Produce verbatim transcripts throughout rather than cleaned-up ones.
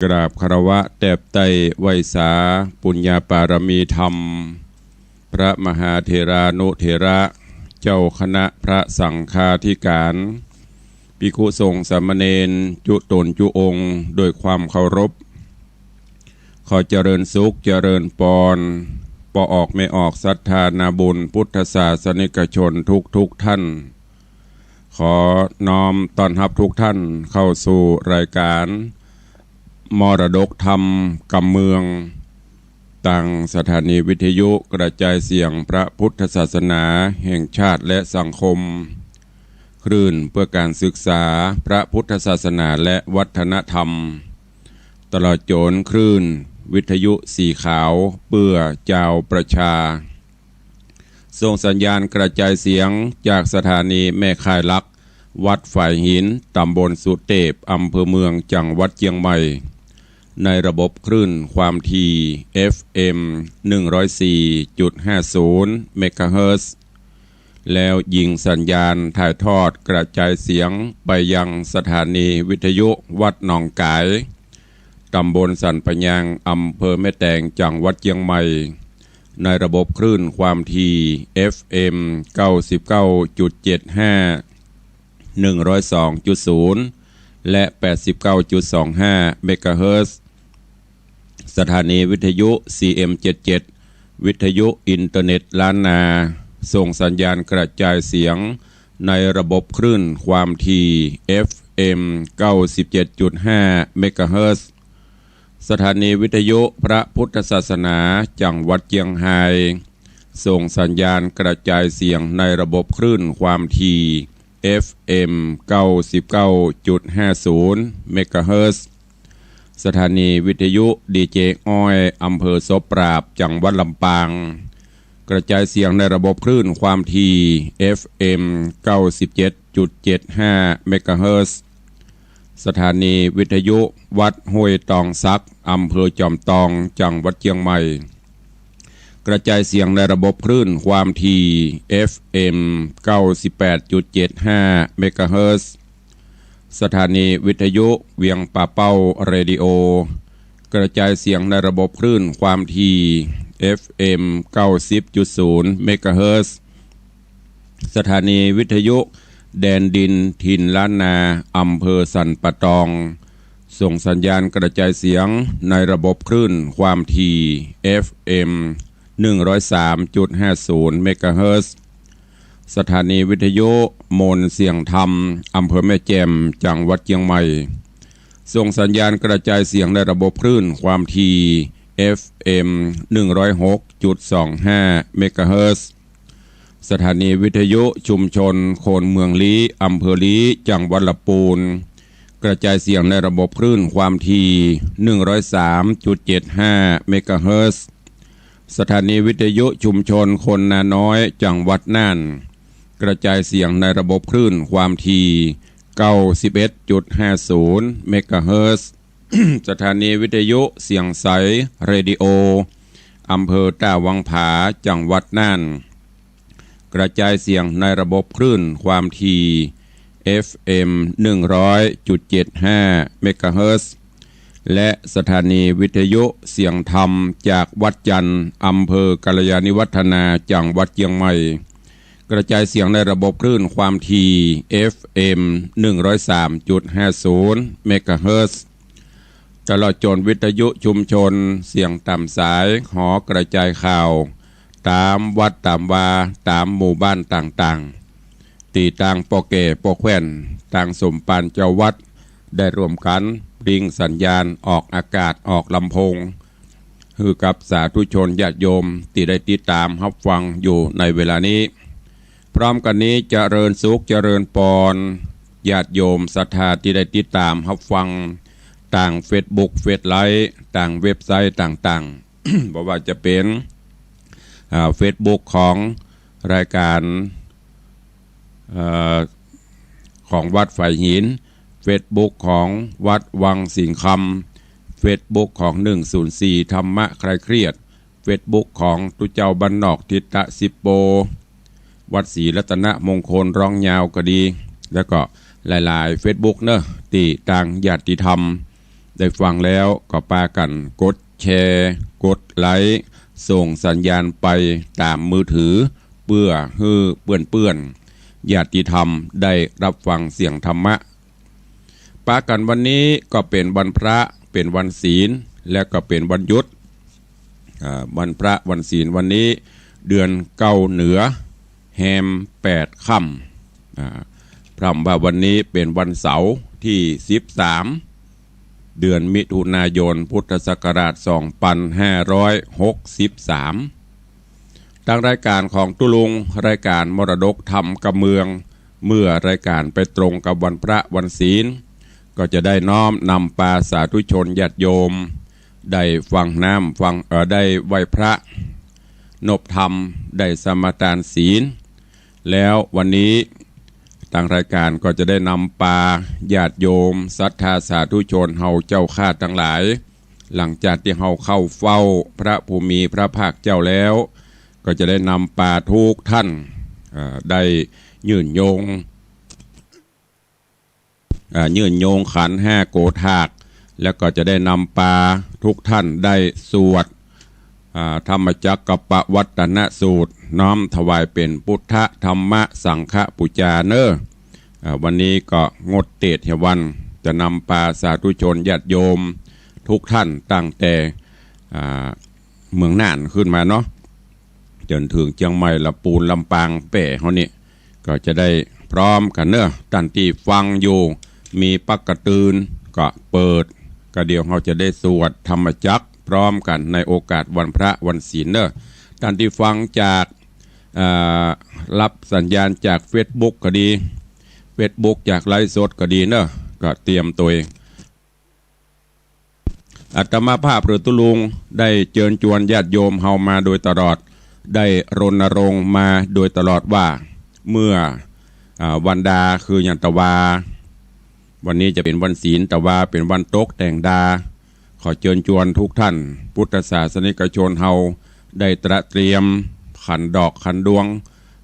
กราบคารวะแตบไต้ไหว้สาปุญญาปารมีธรรม พระมหาเถรานุเถระ เจ้าคณะพระสังฆาธิการ ภิกขุสงฆ์สามเณร จุตนจุองค์ ด้วยความเคารพ ขอเจริญสุขเจริญปอน ป้อออกแม่ออกศรัทธานาบุญพุทธศาสนิกชนทุกๆ ท่าน ขอน้อมต้อนรับทุกท่านเข้าสู่รายการ มรดกธรรมกำเมือง ตางสถานีวิทยุกระจายเสียงพระพุทธศาสนาแห่งชาติและสังคม คลื่นเพื่อการศึกษาพระพุทธศาสนาและวัฒนธรรม ตลอดจนคลื่นวิทยุสีขาวเพื่อจาวประชา ส่งสัญญาณกระจายเสียงจากสถานีแม่ข่ายหลัก วัดฝายหิน ตำบลสุเตพ อำเภอเมือง จังหวัดเจียงใหม่ ในระบบคลื่นความถี่ เอฟเอ็ม หนึ่งร้อยสี่จุดห้าศูนย์ เมกะเฮิรตซ์ แล้วยิงสัญญาณถ่ายทอดกระจายเสียงไปยังสถานีวิทยุวัดหนองก๋าย ตำบลสันป่ายาง อำเภอแม่แตง จังหวัดเจียงใหม่ ในระบบคลื่นความถี่ เอฟเอ็ม เก้าสิบเก้าจุดเจ็ดห้า หนึ่งร้อยสองจุดศูนย์ และ แปดสิบเก้าจุดสองห้า เมกะเฮิรตซ์ สถานีวิทยุ ซีเอ็มเจ็ดเจ็ด วิทยุอินเทอร์เน็ตล้านนา ส่งสัญญาณกระจายเสียงในระบบคลื่นความถี่ เอฟเอ็ม เก้าสิบเจ็ดจุดห้า เมกะเฮิรตซ์ สถานีวิทยุพระพุทธศาสนาจังหวัดเจียงฮาย ส่งสัญญาณกระจายเสียงในระบบคลื่นความถี่ เอฟเอ็ม เก้าสิบเก้าจุดห้าศูนย์ เมกะเฮิรตซ์ สถานีวิทยุดีเจอ้อย อำเภอโสปราบ จังหวัดลำปาง กระจายเสียงในระบบคลื่นความถี่ เอฟเอ็ม เก้าสิบเจ็ดจุดเจ็ดห้า เมกะเฮิรตซ์ สถานีวิทยุวัดห้วยตองสัก อำเภอจอมตอง จังหวัดเจียงใหม่ กระจายเสียงในระบบคลื่นความถี่ เอฟเอ็ม เก้าสิบแปดจุดเจ็ดห้า เมกะเฮิรตซ์ สถานีวิทยุเวียงป่าเป้าเรดิโอ กระจายเสียงในระบบคลื่นความถี่ เอฟเอ็ม เก้าสิบจุดศูนย์ เมกะเฮิรตซ์ สถานีวิทยุแดนดินถิ่นล้านนา อำเภอสันป่าตอง ส่งสัญญาณกระจายเสียงในระบบคลื่นความถี่ เอฟเอ็ม หนึ่งร้อยสามจุดห้าศูนย์ เมกะเฮิรตซ์ สถานีวิทยุมนต์เสียงธรรม อำเภอแม่แจ่ม จังหวัดเจียงใหม่ ส่งสัญญาณกระจายเสียงในระบบคลื่นความถี่ เอฟเอ็ม หนึ่งร้อยหกจุดสองห้า เมกะเฮิรตซ์ สถานีวิทยุชุมชนคนเมืองลี้ อำเภอลี้ จังหวัดละปูน กระจายเสียงในระบบคลื่นความถี่ หนึ่งร้อยสามจุดเจ็ดห้า เมกะเฮิรตซ์ สถานีวิทยุชุมชนคนนาน้อย จังหวัดน่าน กระจายเสียงในระบบคลื่นความถี่ เก้าสิบเอ็ดจุดห้าศูนย์ เมกะเฮิรตซ์ สถานีวิทยุเสียงใสเรดิโอ อำเภอต้าวังผา จังหวัดน่าน กระจายเสียงในระบบคลื่นความถี่ เอฟเอ็ม หนึ่งร้อยจุดเจ็ดห้า เมกะเฮิรตซ์ และสถานีวิทยุเสียงธรรมจากวัดจันทร์ อำเภอกัลยาณิวัฒนา จังหวัดเจียงใหม่ กระจายเสียงในระบบคลื่นความถี่ เอฟเอ็ม หนึ่งร้อยสามจุดห้าศูนย์ เมกะเฮิรตซ์ ตลอดจนวิทยุชุมชนเสียงต๋ามสายหอกระจายข่าว ต๋ามวัดต๋ามวา ต๋ามหมู่บ้านต่างๆ ตี้ตางป้อแก่ป้อแคว่น ตางสมภารเจ้าวัด ได้ร่วมกั๋นปลิ้งสัญญาณออกอากาศออกลำโพง หื้อกับสาธุชนญาติโยมตี้ได้ติดต๋ามฮับฟังอยู่ในเวลานี้ พร้อมกั๋นนี้เจริญสุขเจริญปอน ญาติโยมศรัทธาตี้ได้ติดต๋ามฮับฟัง ตางเฟซบุ๊ก เฟซไลฟ์ ตางเว็บไซต์ต่างๆ บ่ว่าจะเป๋น อ่า เฟซบุ๊กของรายการ เอ่อ ของวัดฝายหิน เฟซบุ๊กของวัดวังสิงห์คำ เฟซบุ๊กของ หนึ่งศูนย์สี่ ธรรมะคลายเครียด เฟซบุ๊กของตุ๊เจ้าบ้านนอกทิตะสิบโป วัดศรีรัตนมงคลร้องยาวก็ดี แล้วก็หลายๆ เฟซบุ๊กเนอะ ตี้ตางญาติธรรม ได้ฟังแล้วก็ปากั๋นกดแชร์ กดไลก์ ส่งสัญญาณไปต๋ามมือถือ เปื้อหื้อเปื้อนๆ ญาติธรรมได้ฮับฟังเสียงธรรมะ ปากั๋นวันนี้ก็เป๋นวันพระ เป๋นวันศีล และก็เป๋นวันหยุด อ่า วันพระวันศีลวันนี้ เดือนเก้าเหนือ แฮมแปดค่ำ อ่า พร่ำว่าวันนี้เป๋นวันเสาร์ตี้สิบสาม เดือนมิถุนายน พุทธศักราชสองปันห้าร้อยหกสิบสาม ตางรายก๋านของตุ๊ลุง รายก๋านมรดกธรรมกำเมือง เมื่อรายก๋านไปตรงกับวันพระวันศีล ก็จะได้น้อมนำปาสาธุชนญาติโยม ได้ฟังน้ำฟัง เอ่อ ได้ไหว้พระ นบธรรม ได้สมาทานศีล แล้ววันนี้ตางรายก๋านก็จะได้นำปาญาติโยมศรัทธาสาธุชนเฮาเจ้าข้าตังหลาย หลังจากตี้เฮาเข้าเฝ้าพระผู้มีพระภาคเจ้าแล้ว ก็จะได้นำปาทุกท่าน เอ่อ ได้ยื่นโยง อ่า ยื่นโยงขันห้าโกฏฐาก แล้วก็จะได้นำปาทุกท่านได้สวด อ่า ธรรมจักกัปปวัตตนสูตร น้อมถวายเป๋นพุทธธรรมสังฆปูจาเน่อ อ่า วันนี้ก็งดเตสน์เหียวัน จะนำปาสาธุชนญาติโยมทุกท่านตั้งแต่ อ่า เมืองน่านขึ้นมาเนาะ จ๋นเถิงเจียงใหม่ ละปูน ลำปาง แป้เฮานี่ ก็จะได้พร้อมกั๋นเน่อ ต้านตี้ฟังอยู่ มีปั๊กกระตื่นก็เปิด ก็เดี๋ยวเฮาจะได้สวดธรรมจักรพร้อมกั๋นในโอกาสวันพระวันศีลเน่อ ต้านตี้ฟังจาก อ่า ฮับสัญญาณจากเฟซบุ๊กก็ดี เฟซบุ๊กจากไลฟ์สดก็ดีเน่อ ก็เตรียมตั๋วเอง อาตมาภาพหรือตุ๊ลุงได้เจิญจวนญาติโยมเฮามาโดยตลอด ได้รณรงค์มาโดยตลอดว่า เมื่อ อ่า วันดาคือหยังตะวา วันนี้จะเป๋นวันศีล ตะวาเป๋นวันตกแต่งดา ขอเจิญจวนทุกท่านพุทธศาสนิกชนเฮาได้ตระเตรียมขันดอกขันดวง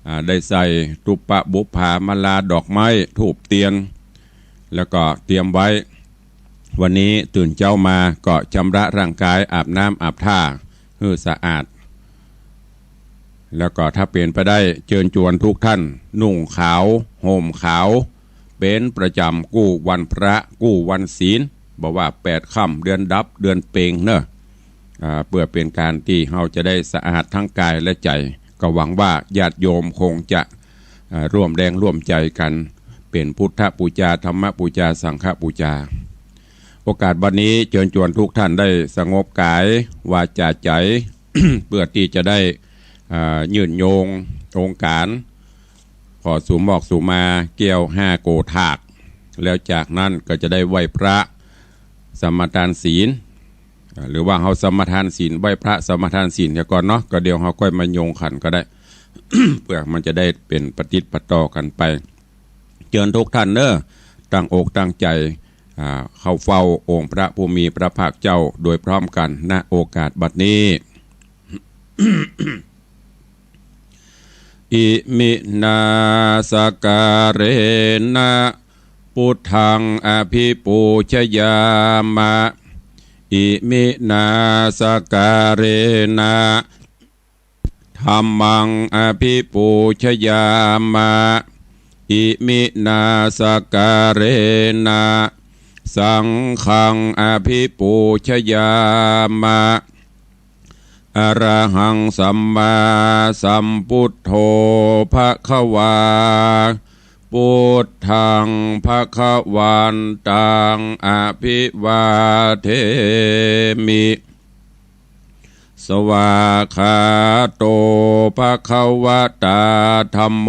อ่า ได้ใส่ตุปปะบุปผามาลาดอกไม้ธูปเตียน แล้วก็เตรียมไว้ วันนี้ตื่นเจ๊ามาก็ชำระร่างกาย อาบน้ำอาบท่าหื้อสะอาด แล้วก็ถ้าเป๋นไปได้เจิญจวนทุกท่านนุ่งขาวห่มขาว เป๋นประจ๋ำกู้วันพระกู้วันศีล บ่ว่าแปดค่ำเดือนดับเดือนเพ็ญเน่อ อ่า เปื้อเป๋นก๋านตี้เฮาจะได้สะอาดตึงก๋ายและใจ๋ ก็หวังว่าญาติโยมคงจะ อ่า ร่วมแรงร่วมใจ๋กั๋น เป๋นพุทธปูจา ธรรมปูจา สังฆปูจา โอกาสวันนี้เจิญจวนทุกท่านได้สงบก๋ายวาจาใจ๋ เปื้อตี้จะได้ อ่า ยื่นโยงองค์ก๋าน ขอสุมอกสุมาแก้วห้าโกฏฐาก แล้วจากนั้นก็จะได้ไหว้พระสมาทานศีล อ่า หรือว่าเฮาสมาทานศีล ไหว้พระสมาทานศีลเหียก่อนเนาะ ก็เดี๋ยวเฮาก้อยมาโยงขันก็ได้ เปื้อมันจะได้เป๋นปะติดปะต่อกั๋นไป เจิญทุกท่านเน่อ ตั้งอกตั้งใจ๋ อ่า เข้าเฝ้าองค์พระผู้มีพระภาคเจ้าโดยพร้อมกั๋น ณ โอกาสบัดนี้ อิมินาสการะนะ พุทธังอภิปูชยามะ อิมินาสการะนะ ธัมมังอภิปูชยามะ อิมินาสการะนะ สังฆังอภิปูชยามะ อะระหังสัมมาสัมพุทโธภะคะวา พุทธังภะคะวันตังอภิวาเทมิ สวากขาโตภะคะวะตาธัมโม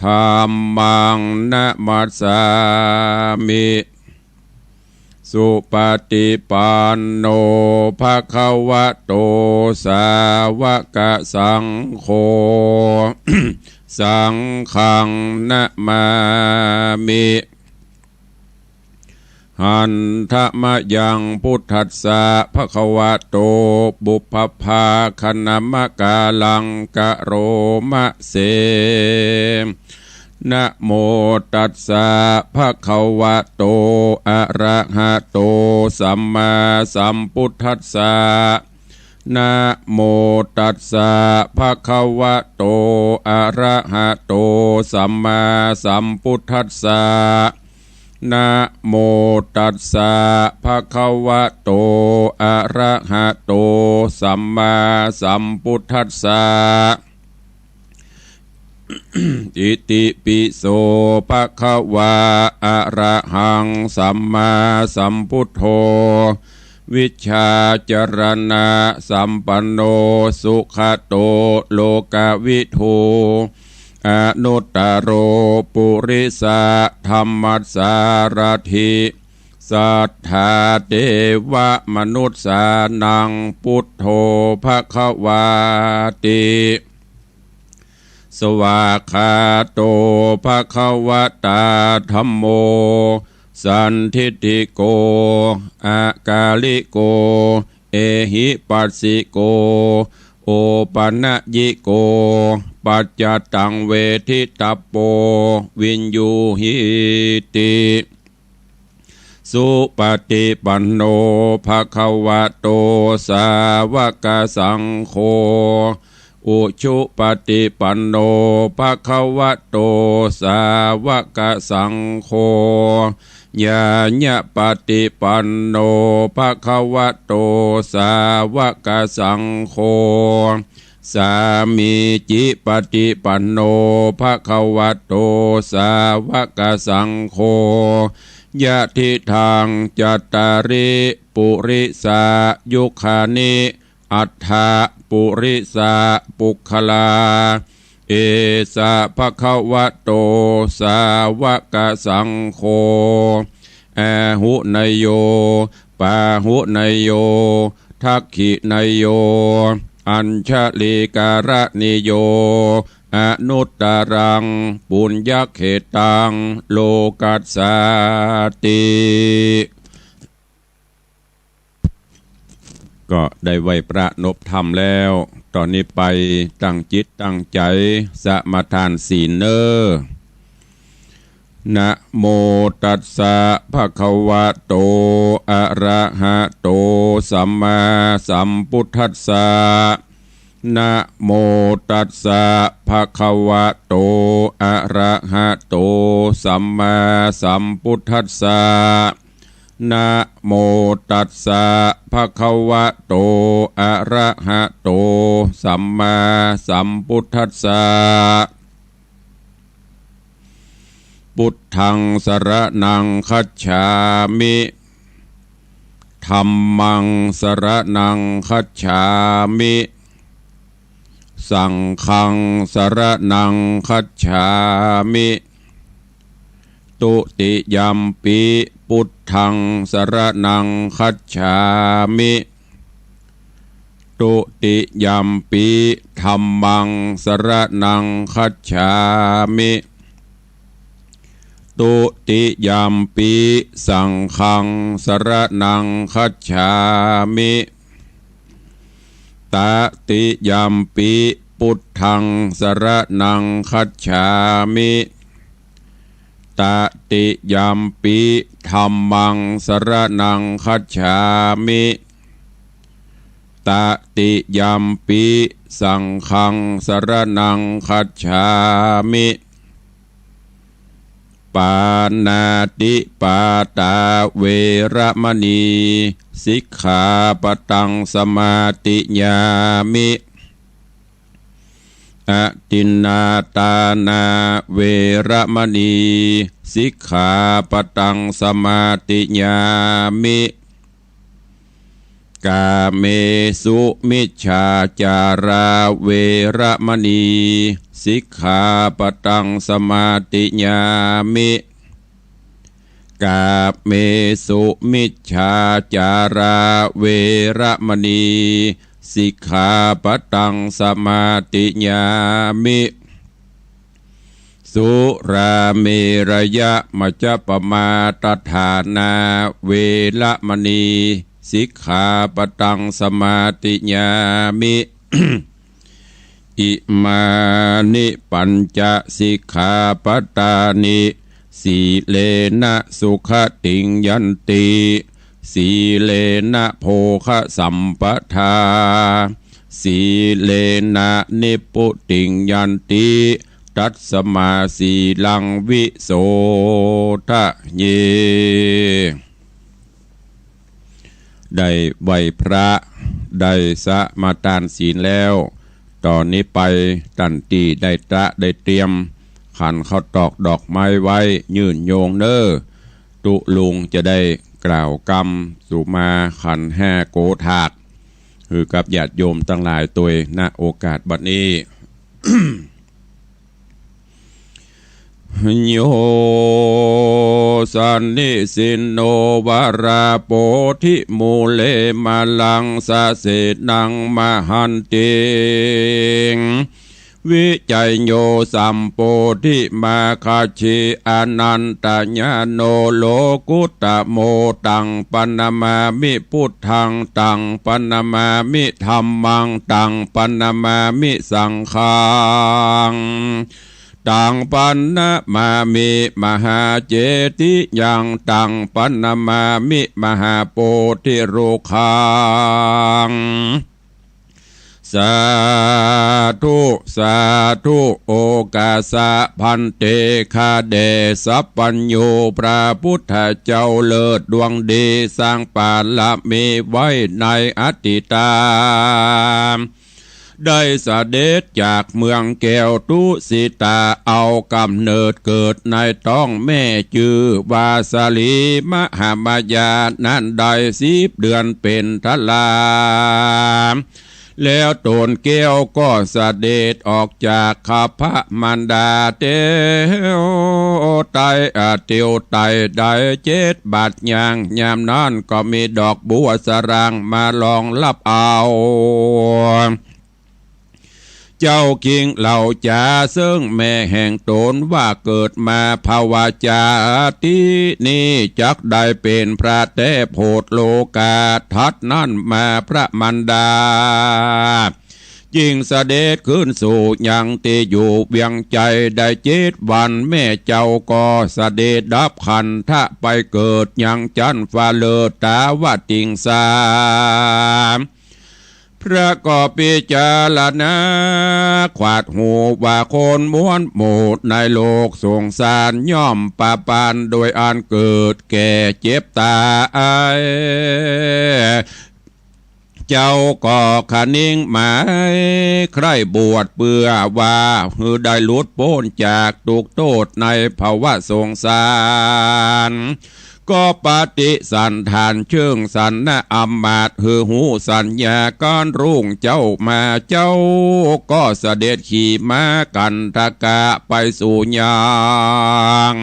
ธัมมังนะมัสสามิ สุปฏิปันโนภะคะวะโตสาวกสังโฆ สังฆังนะมามิ หันทะมะยังพุทธัสสะภะคะวะโต ปุพพะภาคะนะมะกาลังกะโรมะเส นะโมตัสสะ ภะคะวะโต อะระหะโต สัมมาสัมพุทธัสสะ นะโมตัสสะ ภะคะวะโต อะระหะโต สัมมาสัมพุทธัสสะ นะโมตัสสะ ภะคะวะโต อะระหะโต สัมมาสัมพุทธัสสะ อิติปิโส ภะคะวา อะระหัง สัมมาสัมพุทโธ วิชชาจรณะสัมปันโน สุขะโต โลกะวิทู อนุตตโร ปุริสะธัมมัสสารัฏฐิ สัทธาเทวะมนุสสานัง พุทโธ ภะคะวาติ สวากขาโต ภะคะวะตา ธัมโม สันทิฏฐิโก อะกาลิโก เอหิปัสสิโก โอปะนะยิโก ปัจจตตัง เวทิตัปโป วิญญูหีติ สุปะติปันโน ภะคะวะโต สาวะกะสังโฆ อุชุปะติปันโน ภะคะวะโต สาวะกะสังโฆ ญาณะปะติปันโน ภะคะวะโต สาวะกะสังโฆ สามีจิปะติปันโน ภะคะวะโต สาวะกะสังโฆ ยะทิทัง จัตตาริ ปุริสายุคานิ อัฏฐะ ปุริสะ ปุคคลา เอสะ ภะคะวะโต สาวะกะสังโฆ อาหุเนยโย ปาหุเนยโย ทักขิเนยโย อัญชลีการะนิโย อนุตตรัง ปุญญเขตตัง โลกัสสาติ ก็ได้ไหว้พระนบธรรมแล้ว ต๋อนนี้ไปตั้งจิตตั้งใจ๋สมาทานศีลเน่อ นะโมตัสสะ ภะคะวะโต อะระหะโต สัมมาสัมพุทธัสสะ นะโมตัสสะ ภะคะวะโต อะระหะโต สัมมาสัมพุทธัสสะ นะโมตัสสะ ภะคะวะโต อะระหะโต สัมมาสัมพุทธัสสะ พุทธัง สรณัง คัจฉามิ ธัมมัง สรณัง คัจฉามิ สังฆัง สรณัง คัจฉามิ ตุติยัมปิ พุทธัง สรณัง คัจฉามิ ตุติยัมปิ ธัมมัง สรณัง คัจฉามิ ตุติยัมปิ สังฆัง สรณัง คัจฉามิ ตติยัมปิ พุทธัง สรณัง คัจฉามิ ตติยัมปิ ธัมมัง สรณัง คัจฉามิ ตติยัมปิ สังฆัง สรณัง คัจฉามิ ปาณาติปาตา เวระมะนี สิกขาปะตัง สมาธิยามิ อทินนาทานา เวระมะนี สิกขาปะตัง สมาธิยามิ กาเมสุมิจฉาจารา เวระมะนี สิกขาปะตัง สมาธิยามิ กาเมสุมิจฉาจารา เวระมะนี สิกขาปะตัง สมาธิยามิ สุราเมรยะมัจจปมาทฐานา เวระมะนี สิกขาปะตัง สมาธิยามิ อิมานิปัญจสิกขาปะตานิ สีเลนะสุขะติงยันติ สีเลนะโภคะสัมปะทา สีเลนะนิพพุติงยันติ ตัสมาสีลังวิโสทะเย ได้ไหว้พระ ได้สมาตานศีลแล้ว ต่อนี้ไปต้านตี้ได้ตระได้เตรียม ขันข้าวตอกดอกไม้ไว้ยื่นโยงเน้อ ตุ๊ลุงจะได้กล่าวกำสุมาขันห้าโกถาก หื้อกับญาติโยมตังหลายตวย ณ โอกาสบัดนี้ โย สันนิสินโน วาราโปธิมูเล มาลังสะเสนังมหันติง วิจัยโย สัมโปธิมาคัจฉิ อนันตญาโณ โลกุตตะโม ตังปะนะมามิ พุทธัง ตังปะนะมามิ ธัมมัง ตังปะนะมามิ สังฆัง ตังปะนะมามิ มหาเจติยัง ตังปะนะมามิ มหาโพธิรุกขัง สาธุ สาธุ โอกาสะ ภันเต ข้าแด่สัพพัญญูพระพุทธเจ้าเลิศดวงดี สร้างบารมีไว้ในอดีตา ได้เสด็จจากเมืองแก้วตุสิตา เอากำเนิดเกิดในต๊องแม่จื้อว่าสาลีมหามายา นั้นได้สิบเดือนเป๋นทารา แล้วต๋นแก้วก็เสด็จออกจากครรภมารดา เตียวไต อ่า เตียวไตได้เจ็ดบาทย่าง ยามนั้นก็มีดอกบัวสร่างมารองรับเอา เจ้าคิงเหล่าจ๋า เซิ่งแม่แห่งต๋นว่าเกิดมาภวชาตินี้ จักได้เป๋นพระแต๊โผดโลกา ถัดนั้นมาพระมารดา จึงเสด็จขึ้นสู่ยังตี้อยู่เวียงไจ ได้เจ็ดวัน แม่เจ้าก็เสด็จดับขันธะไปเกิดยังจั๊นฟ้าเลิศตาวติงสา พระก็พิจารณาขวาดหูว่าคนม้วนหมู่ในโลกสงสาร ย่อมประปานโดยอันเกิดแก่เจ็บตาย เจ้าก็คะนิงหมายใคร่บวช เปื้อว่าหื้อได้หลุดป๊นจากตุ๊กข์โต้ษในภวสงสาร ก็ปฏิสันถานเชิงสันนะอำมาตย์ หื้อฮู้สัญญาการรุ่งเจ้ามา เจ้าก็เสด็จขี่ม้ากันทกะไปสู่ยัง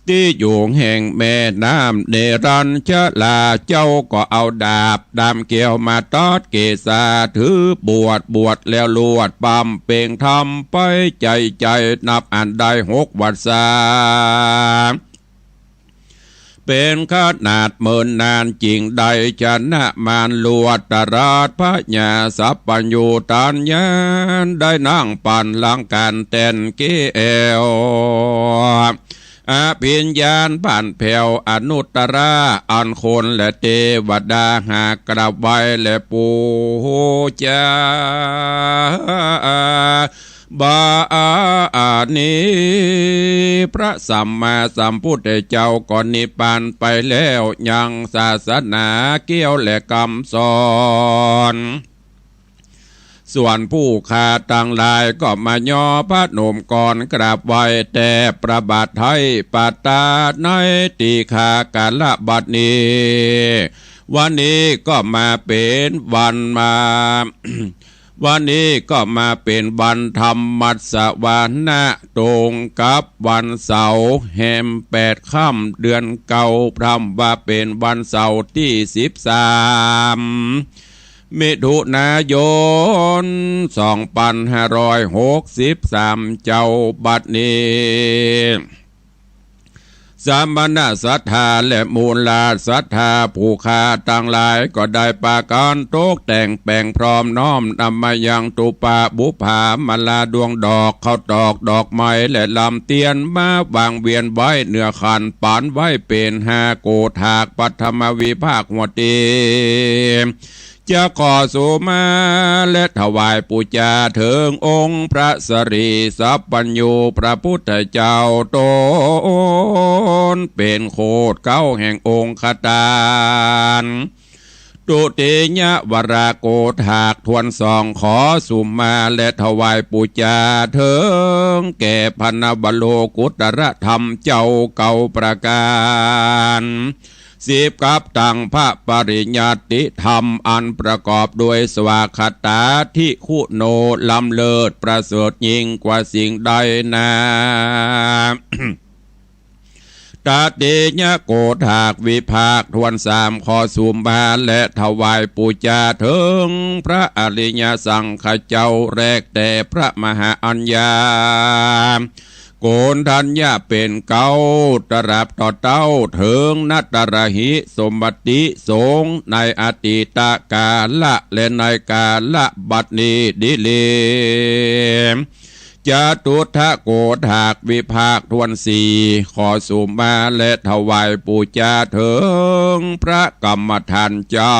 ตี้อยู่แห่งแม่น้ำเนรัญชรา เจ้าก็เอาดาบด้ามแก้วมาตัดเกศา ถือบวช บวชแล้วลวดบำเพ็งธรรมไปใจ๋ใจ๋ นับอันได้หกวรรษา เป๋นขนาดเมินนาน จึงได้ชนะมารลวดตราดพญาสัพพัญญูตัญญาณ ได้นั่งปันลังก์กันแต้นแก้ว อภิญญาณผ่านแผ้วอนุตตรา อันคนและเตวดาหากราบไหว้และปู๋จา บาดนี้ พระสัมมาสัมพุทธเจ้าก็นิพพานไปแล้ว ยังศาสนาแก้วและกำสอน ส่วนผู้ข้าตังหลายก็มาย่อพนมกรกราบไหว้แต๊พระบาทไท้ ปะตาในตี้ข้ากาละบัดนี้ วันนี้ก็มาเป๋นวันมา วันนี้ก็มาเป๋นวันธรรมัสวนะ ตรงกับวันเสาร์แฮมแปดค่ำเดือนเก้า พร่ำว่าเป๋นวันเสาร์ตี้สิบสาม มิถุนายน สองปันห้าร้อยหกสิบสาม เจ้าบัดนี้ เ สมณศรัทธาและมูลศรัทธาผู้ข้าตังหลาย ก็ได้ปากั๋นตกแต่งแป๋งพร้อมน้อมนำมายังตุปะบุพพามาลาดวงดอก ข้าวตอกดอกไม้และลำเตียน มาวางเวียนไว้เหนือขัน ปั๋นไว้เป๋นห้าโกฏฐาก ปฐมวิภาคหัวเตีย จะขอสุมาและถวายปู๋จาเถิงองค์พระสรีสัพพัญญูพระพุทธเจ้าต๋น เป๋นโคตรเก๊าแห่งองคตาล ทุติยวรโกฏฐากถ้วนสอง ขอสุมาและถวายปู๋จาเถิงแก่พระนวโลกุตตรธรรมเจ้าเก้าประก๋าน สิบกับตังพระปริยัติธรรมอันประกอบด้วยสวากขาตา ทิคุโน ล้ำเลิศประเสริฐยิ่งกว่าสิ่งใดนา ตติยโกฏฐากวิภาคถ้วนสาม ขอสุมาและถวายปู๋จาเถิงพระอริยสังฆเจ้า แรกแต่พระมหาอัญญา โกณฑัญญะเป๋นเก๊า ตราบต่อเต้าเถิงนตรหิสมบัติสงฆ์ในอดีตกาละและในกาละบัดนี้ดีหลี จตุตถโกฏฐากวิภาคถ้วนสี่ ขอสุมาและถวายปู๋จาเถิงพระกรรมฐานเจ้า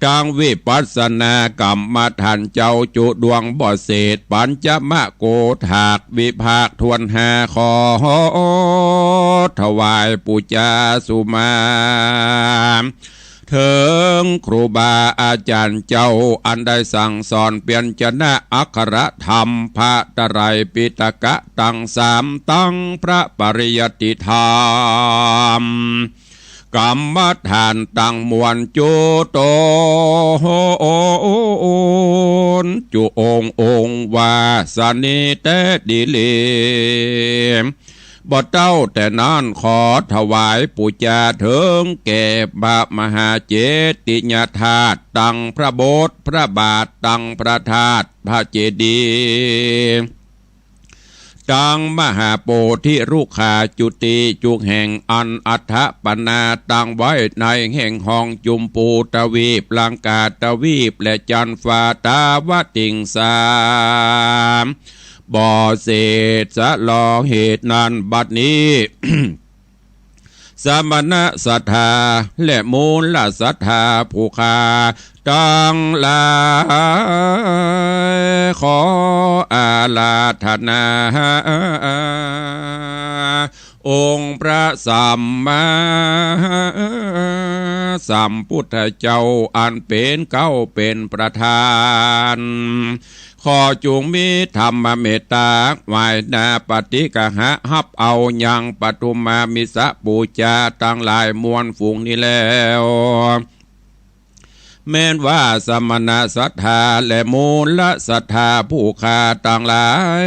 ตังวิปัสสนากรรมฐานเจ้าจุดวงบ่เศษ ปัญจมโกฏฐากวิภาคถ้วนห้า ขอถวายปู๋จาสุมา เถิงครูบาอาจ๋ารย์เจ้า อันได้สั่งสอนเปียญจนะอักขรธรรม พระไตรปิฎกตังสาม ตังพระปริยัติธรรม กรรมฐานตังมวลจุตน จุองค์องค์วาสนีแต๊ดีหลี บ่เต้าแต่นั้นขอถวายปู๋จาเถิงแก่พระมหาเจติยธาตุ ตังพระโบสถ์พระบาท ตังพระธาตุพระเจดีย์ ตังมหาโพธิรุกขาจุติจุแห่ง อันอัฏฐปนาตั้งไว้ในแห่งห้องจุมปูตวีป ลังกาตวีป และจันทร์ฟ้าตาวติงสา บ่เศษสะหลอเหตุนั้น บัดนี้ สมณศรัทธาและมูลศรัทธาผู้ข้าตังหลาย ขออาราธนา องค์พระสัมมาสัมพุทธเจ้า อันเป๋นเก๊าเป๋นประธาน ขอจุ่งมีธรรมเมตตา ไหว้หน้าปฏิกหะ ฮับเอายังปทุมมามิสปูจาตังหลายมวลฝูงนี้แล้ว แม้นว่าสมณศรัทธาและมูลศรัทธาผู้ข้าตังหลาย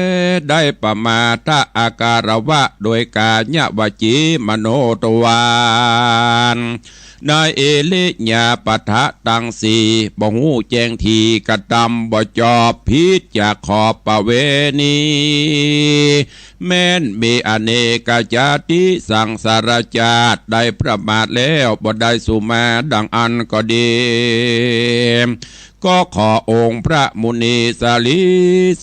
ได้ประมาทอาการวะโดยกายวจีมโนทวาร ในอิริยาบถตังสี่ บ่ฮู้แจ้งถี่กระทำบ่จอบ ผิดจากขอบประเวณี แม้นมีอเนกจาติสังสารชาติ ได้ประมาทแล้วบ่ได้สุมาดังอั้นก็ดี ก็ขอองค์พระมุนีสรี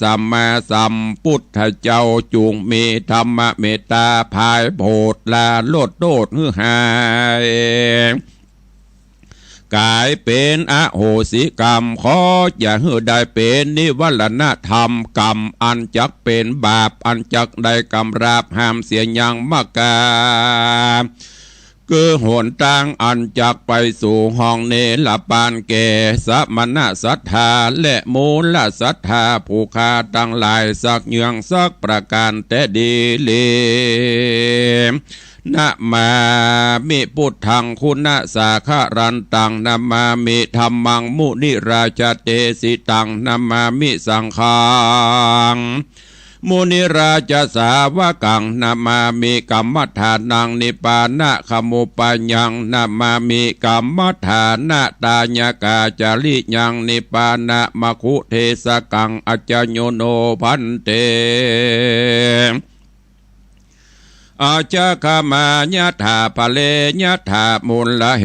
สัมมาสัมพุทธเจ้า จุ่งมีธรรมเมตตาพายโผดลาลดโทษหื้อหาย ก๋ายเป๋นอโหสิกรรม ขออย่าหื้อได้เป๋นนิวรณธรรม กรรมอันจักเป๋นบาป อันจักได้กำราบห้ามเสียยังมากา คือหนตางอันจักไปสู่ห้องนิรปานแก่สมณศรัทธาและมูลศรัทธาผู้ข้าตังหลายสักเยื่องสักประก๋านแต๊ดีหลี นะมามิพุทธังคุณสาคารันตัง นะมามิธัมมังมุนิราชเตสิตัง นะมามิสังฆัง มุนิราชสาวกัง นะมามิ กรรมฐานังนิพพานะขมุปปายัง นะมามิ กรรมฐานะทายกาจริยัง นิพพานะมคคุเทสกัง อัจจโยโนภันเต อาชะขมายะถา พะเลยะถา มุลละเห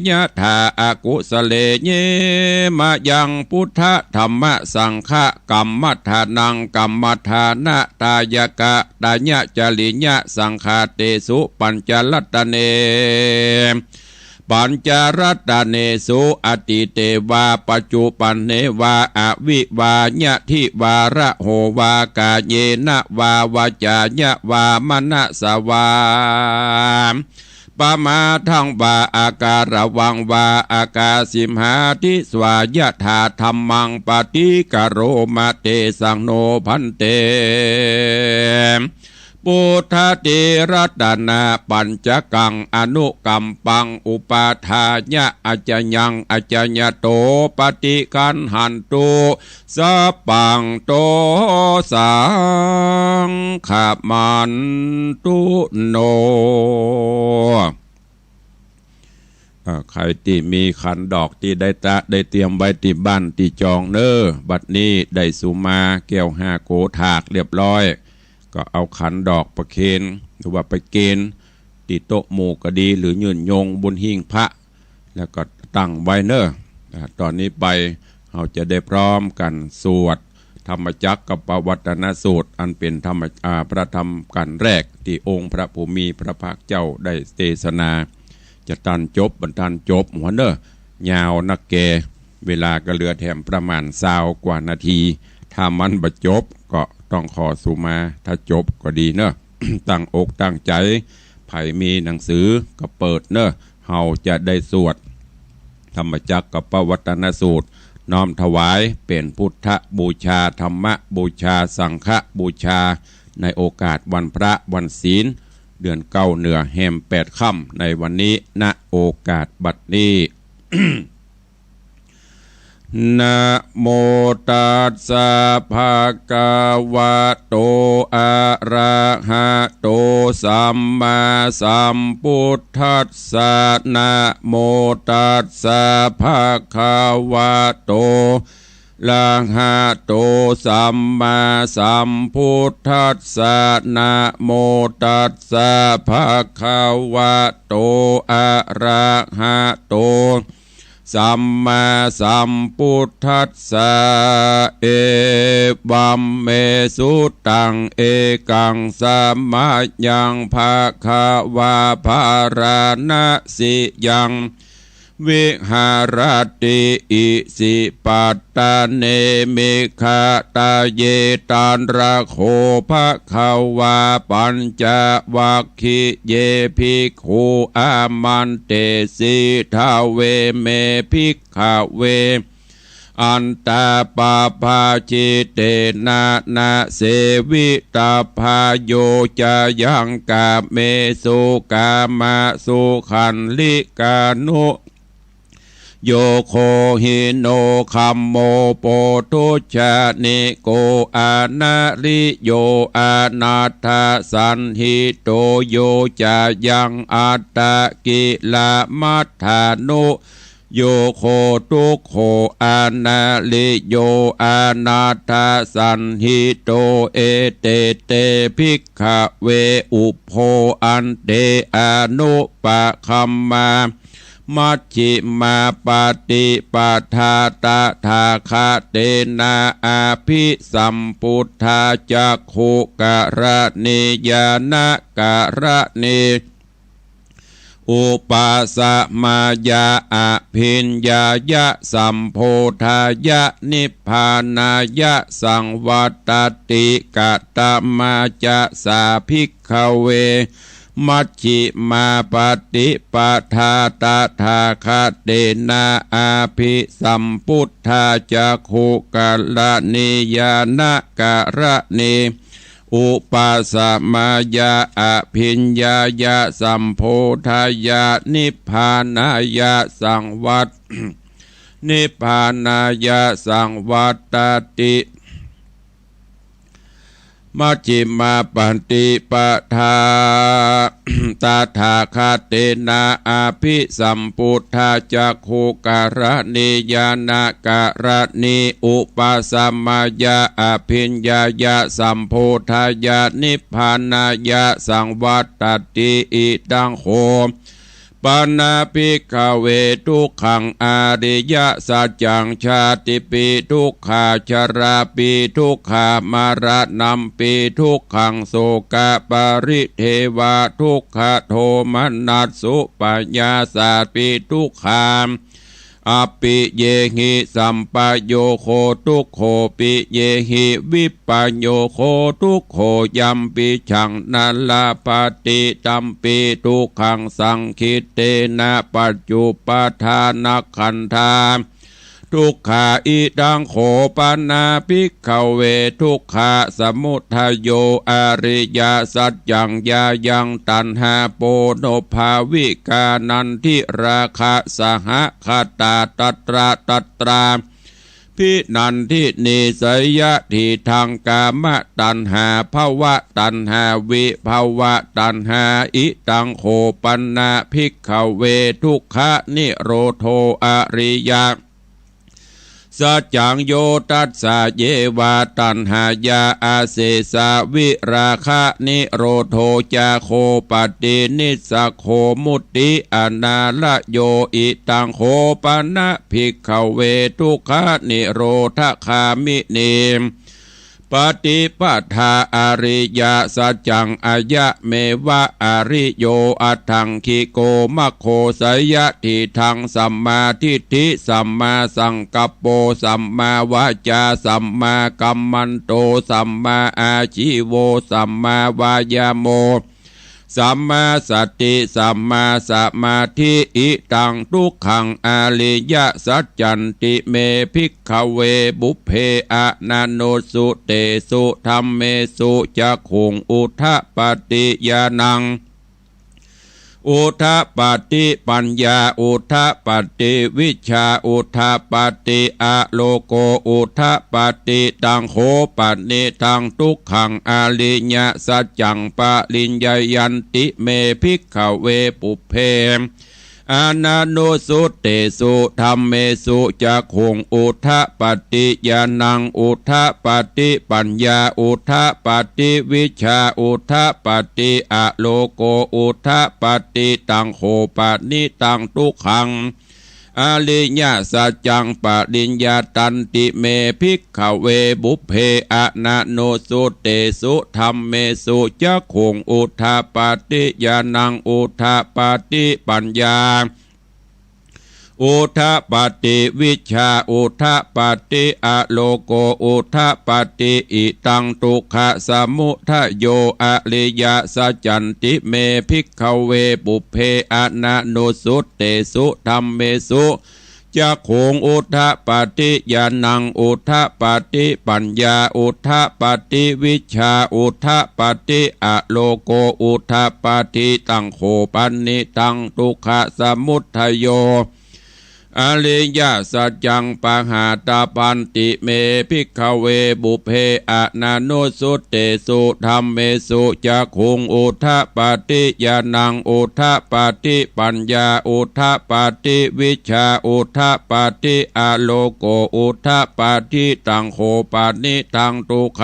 ยะถา อกุสะเลเย มะยัง พุทธะธัมมะสังฆะ กัมมัฏฐานัง กัมมัฏฐานะทายะกะตะยะจะริยะสังฆาเตสุ ปัญจรัตเน ปัญจรัตเนสุ อตีเตวา ปัจจุปันเนวา อวิวายะทิวา ระโหวา กาเยนะวา วาจายะวา มะนะสะวา ปะมาทังวา อาการะวังวา อากาสิมหาทิสวา ยะถาธัมมัง ปะฏิกะโรมะ เตสังโน ภันเต พุทธะติรัตนะปัญจกัง อนุกัมปัง อุปาทายะ อัจจยัง อัจจยะโต ปะฏิกัณหันตุ สัพพัง โต สัง ขะมันตุ โน เอ่อ ใผตี้มีขันดอกตี้ได้ตะ ได้เตรียมไว้ตี้บ้านตี้จองเน่อ บัดนี้ได้สุมาแก้วห้าโกถากเรียบร้อย ก็เอาขันดอกประเคน หรือว่าไปเกณฑ์ ตี้โต๊ะหมู่ก็ดี หรือยื่นโยงบนหิ้งพระ แล้วก็ตั้งไว้เน่อ อ่า ต๋อนนี้ไป เฮาจะได้พร้อมกั๋นสวดธรรมจักกัปปวัตตนสูตร อันเป๋นธรรม อ่า พระธรรมกัณฑ์แรกตี้องค์พระผู้มีพระภาคเจ้าได้เตสนา จะตันจบบ่ตันจบหัวเน่อ ยาวนักแก เวลาก็เหลือแถมประมาณซาวกว่านาที ถ้ามันบ่จบก็ต้องขอสุมา ถ้าจบก็ดีเน่อ ตั้งอกตั้งใจ๋ ใผมีหนังสือก็เปิดเน่อ เฮาจะได้สวดธรรมจักกัปปวัตตนสูตร น้อมถวายเป๋นพุทธบูชา ธรรมบูชา สังฆบูชา ในโอกาสวันพระวันศีล เดือนเก้าเหนือแฮมแปดค่ำในวันนี้ ณ โอกาสบัดนี้ นะโมตัสสะ ภะคะวะโต อะระหะโต สัมมาสัมพุทธัสสะ นะโมตัสสะ ภะคะวะโต อะระหะโต สัมมาสัมพุทธัสสะ นะโมตัสสะ ภะคะวะโต อะระหะโต สัมมาสัมพุทธัสสะ เอวัมเม สุตัง เอกัง สะมะยัง ภะคะวา ภาราณะสิยัง วิหะระติ อิสิปัตตะเน มิกขะตะเย ตัตถะโข ภะคะวา ปัญจวัคคีเย ภิกขุ อามันเตสิ ทะเวเม ภิกขะเว อัตตะปะภาชิเตนะ นะเสวิตะพาโย จะยังกะเมสุ กามะสุขัลลิกานุ โย โคหิโน คัมโม โปทุชฌะนิโก อะนะริโย อะนัตถะสันหิโต โย จะยัง อัตตะกิละมัฏฐานุ โย โค ทุกโข อะนะริโย อะนัตถะสันหิโต เอเต เต ภิกขะเว อุพโพ อันเต อะนุปะคัมมา มัชฌิมาปะติปะทา ตถาคะเตนะ อะภิสัมพุทธา จักขุกะรณียานะกะรณี อุปะสะมายะ อะภิญญายะ สัมโพธายะ นิพพานายะ สังวัตติ กะตะมาจะ สา ภิกขะเว มัชฌิมาปะติปะทา ตถาคะเตนะ อะภิสัมพุทธา จักขุกะรณียานะกะรณี อุปะสะมายะ อะภิญญายะ สัมโพธายะ นิพพานายะ สังวัต นิพพานายะ สังวัตติ ต มัชฌิมาปฏิปทา ตถาคเตนะ อภิสัมพุทธา จักขุกรณี ญาณกรณี อุปสัมมยะ อภิญญายะ สัมโพธายะ นิพพานายะ สังวัตติ อิตังโข ปนะ ภิกขเว ทุกขัง อริยสัจจัง ชาติปี ทุกขา ชราปี ทุกขา มรณัมปี ทุกขัง โสกะปริเทวะ ทุกขะโทมนัสสุปายาสาปี ทุกขา อัปปิเยหิ สัมปโยโค ทุกโข ปิเยหิ วิปโยโค ทุกโข ยัมปิจัง นะ ลัพพะติ ตัมปิ ทุกขัง สังขิตเตนะ ปัจจุปปาทานขันธา ทุกขา อิตังโข ปนะ ภิกขเว ทุกขะสมุทโย อริยสัจจัง ยายัง ตัณหา โปนภาวิกา นันทิราคะ สหะคตา ตัตระ ตัตรา ภินันทินี สยะถีทัง กามตัณหา ภวตัณหา วิภวตัณหา อิตังโข ปนะ ภิกขเว ทุกขนิโรโธ อริยสัจจัง โยตัสสะ เยวะ ตัณหายา อเสสา วิราคะนิโรโธ จาโค ปฏินิสสะโข มุตติอนาลโย อิตังโข ปนะ ภิกขเว ทุกขนิโรธคามินี ปฏิปทา อริยสัจจัง อายะเมวะ อริโย อัฏฐังคิโก มัคโค สยะถีทัง สัมมาทิฏฐิ สัมมาสังกัปโป สัมมาวาจา สัมมากัมมันโต สัมมาอาชีโว สัมมาวายาโม สัมมาสติ สัมมาสมาธิ อิตังทุกขัง อริยสัจจันติเม ภิกขเว ปุพเพอนันนุสสุเตสุธัมเมสุ จักขุงอุทปาติ ญาณังอุทปาติ ปัญญาอุทปาติ วิชชาอุทปาติ อโลโกอุทปาติ ตังโข ปะนิทัง ทุกขัง อริยสัจจัง ปริญญายันติเม ภิกขเว ปุพเพอนันนุสสุเตสุธัมเมสุ จักขุงอุทปาติ ญาณังอุทปาติ ปัญญาอุทปาติ วิชชาอุทปาติ อโลโกอุทปาติ ตังโข ปะนิทัง ทุกขัง อริยสัจจัง ปริญญายันติเม ภิกขเว ปุพเพอนันนุสสุเตสุธัมเมสุ จักขุงอุทปาติ ญาณังอุทปาติ ปัญญาอุทปาติ วิชชาอุทปาติ อโลโกอุทปาติ อิตังทุกขสมุทโย อริยสัจจันติเม ภิกขเว ปุพเพอนันนุสสุเตสุธัมเมสุ จักขุงอุทปาติ ญาณังอุทปาติ ปัญญาอุทปาติ วิชชาอุทปาติ อโลโกอุทปาติ ตังโข ปะนิทัง ทุกขสมุทโย อริยสัจจัง ปหาตปันติเม ภิกขเว ปุพเพอนันนุสสุเตสุธัมเมสุ จักขุงอุทปาติ ญาณังอุทปาติ ปัญญาอุทปาติ วิชชาอุทปาติ อโลโกอุทปาติ ตังโข ปะนิทัง ทุกข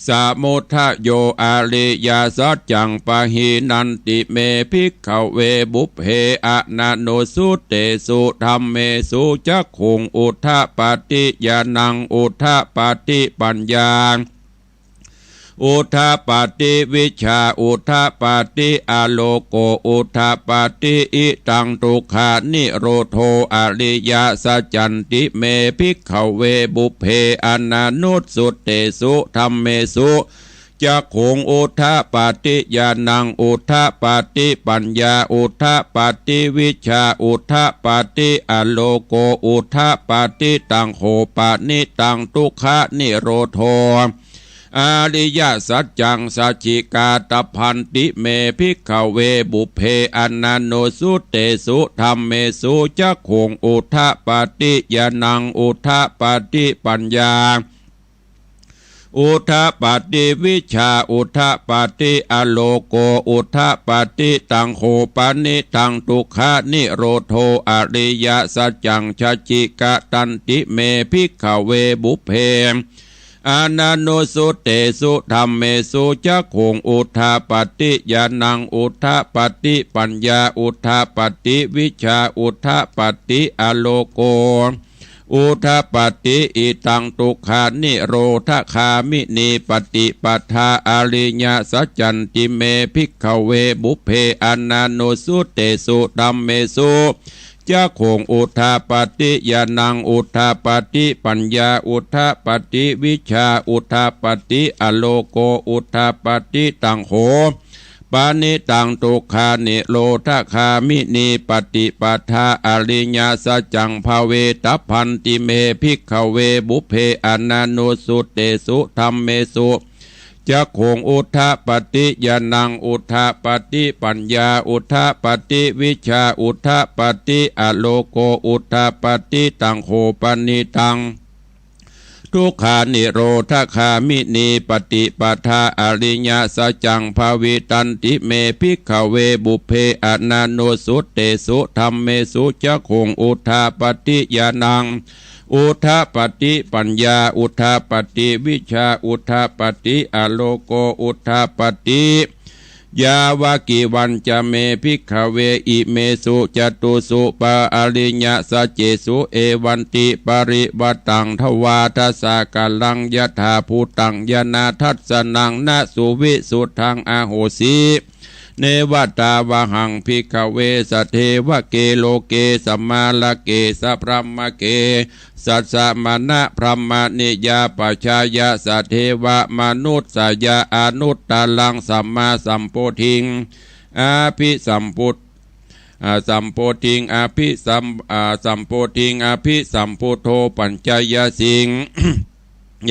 สมุทโย อริยสัจจัง ปหินันติเม ภิกขเว ปุพเพอนันนุสสุเตสุธัมเมสุ จักขุงอุทปาติ ญาณังอุทปาติ ปัญญาอุทปาติ วิชชาอุทปาติ อโลโกอุทปาติ อิตังทุกขนิโรโธ อริยสัจจันติเม ภิกขเว ปุพเพอนันนุสสุเตสุธัมเมสุ จักขุงอุทปาติ ญาณังอุทปาติ ปัญญาอุทปาติ วิชชาอุทปาติ อโลโกอุทปาติ ตังโข ปะนิทัง ทุกขนิโรโธ อริยสัจจัง สัจฉิกาตพันติเม ภิกขเว ปุพเพอนันนุสสุเตสุธัมเมสุ จักขุงอุทปาติ ญาณังอุทปาติ ปัญญา อุทธัปปติ วิชชาอุทธัปปติ อโลโกอุทธัปปติ ตัง โข ปะณิตัง ทุกขานิโรโธ อริยสัจจัง สัจฉิกะตันติ เม ภิกขเว ปุพเพ อนันนุสสุตเตสุ ธัมเมสุ จักขุงอุทธัปปติ ญาณังอุทธัปปติ ปัญญาอุทธัปปติ วิชชาอุทธัปปติ อโลโก อุทธัปปติ อิทัง ทุกขานิโรธคามินี ปฏิปทา อริยสัจจันติ เม ภิกขเว ปุพเพ อนันนุสสุตเตสุ ธัมเมสุ จักขุงอุทธัปปติ ญาณังอุทธัปปติ ปัญญาอุทธัปปติ วิชชาอุทธัปปติ อโลโกอุทธัปปติ ตัง โข ปะณิตัง ทุกขานิโรธคามินี ปฏิปทา อริยสัจจัง ภเวทัพพันติ เม ภิกขเว ปุพเพ อนันนุสสุตเตสุ ธัมเมสุ จักขุงอุทธัปปติ ญาณังอุทธัปปติ ปัญญาอุทธัปปติ วิชชาอุทธัปปติ อโลโกอุทธัปปติ ตัง โข ปะณิตัง ทุกขานิโรธคามินี ปฏิปทา อริยสัจจัง ภวิตันติ เม ภิกขเว ปุพเพ อนันนุสสุตเตสุ ธัมเมสุ จักขุงอุทธัปปติ ญาณัง อุทธัปปติ ปัญญาอุทธัปปติ วิชชาอุทธัปปติ อโลโกอุทธัปปติ ยาวกีวัญจะ เม ภิกขเว อิเมสุจตุสุปะอริยสัจเจสุ เอวันติปริวัตตัง ทวาทสะกะลัง ยถาภูตัง ญาณทัสสนัง นสุวิสุทธัง อโหสิ เนวะตาวหัง ภิกขเว สะเทวะเก โลเก สะมะละเก สะพรหมเก สัสสะมะนะ พรหมะนิยาปัจฉายะ สะเทวะมนุสสายะ อนุตตะรัง สัมมาสัมโพธิง อภิสัมพุท อา สัมโพธิง อภิสัม อา สัมโพธิง อภิสัมพุทโธ ปัญจยสิง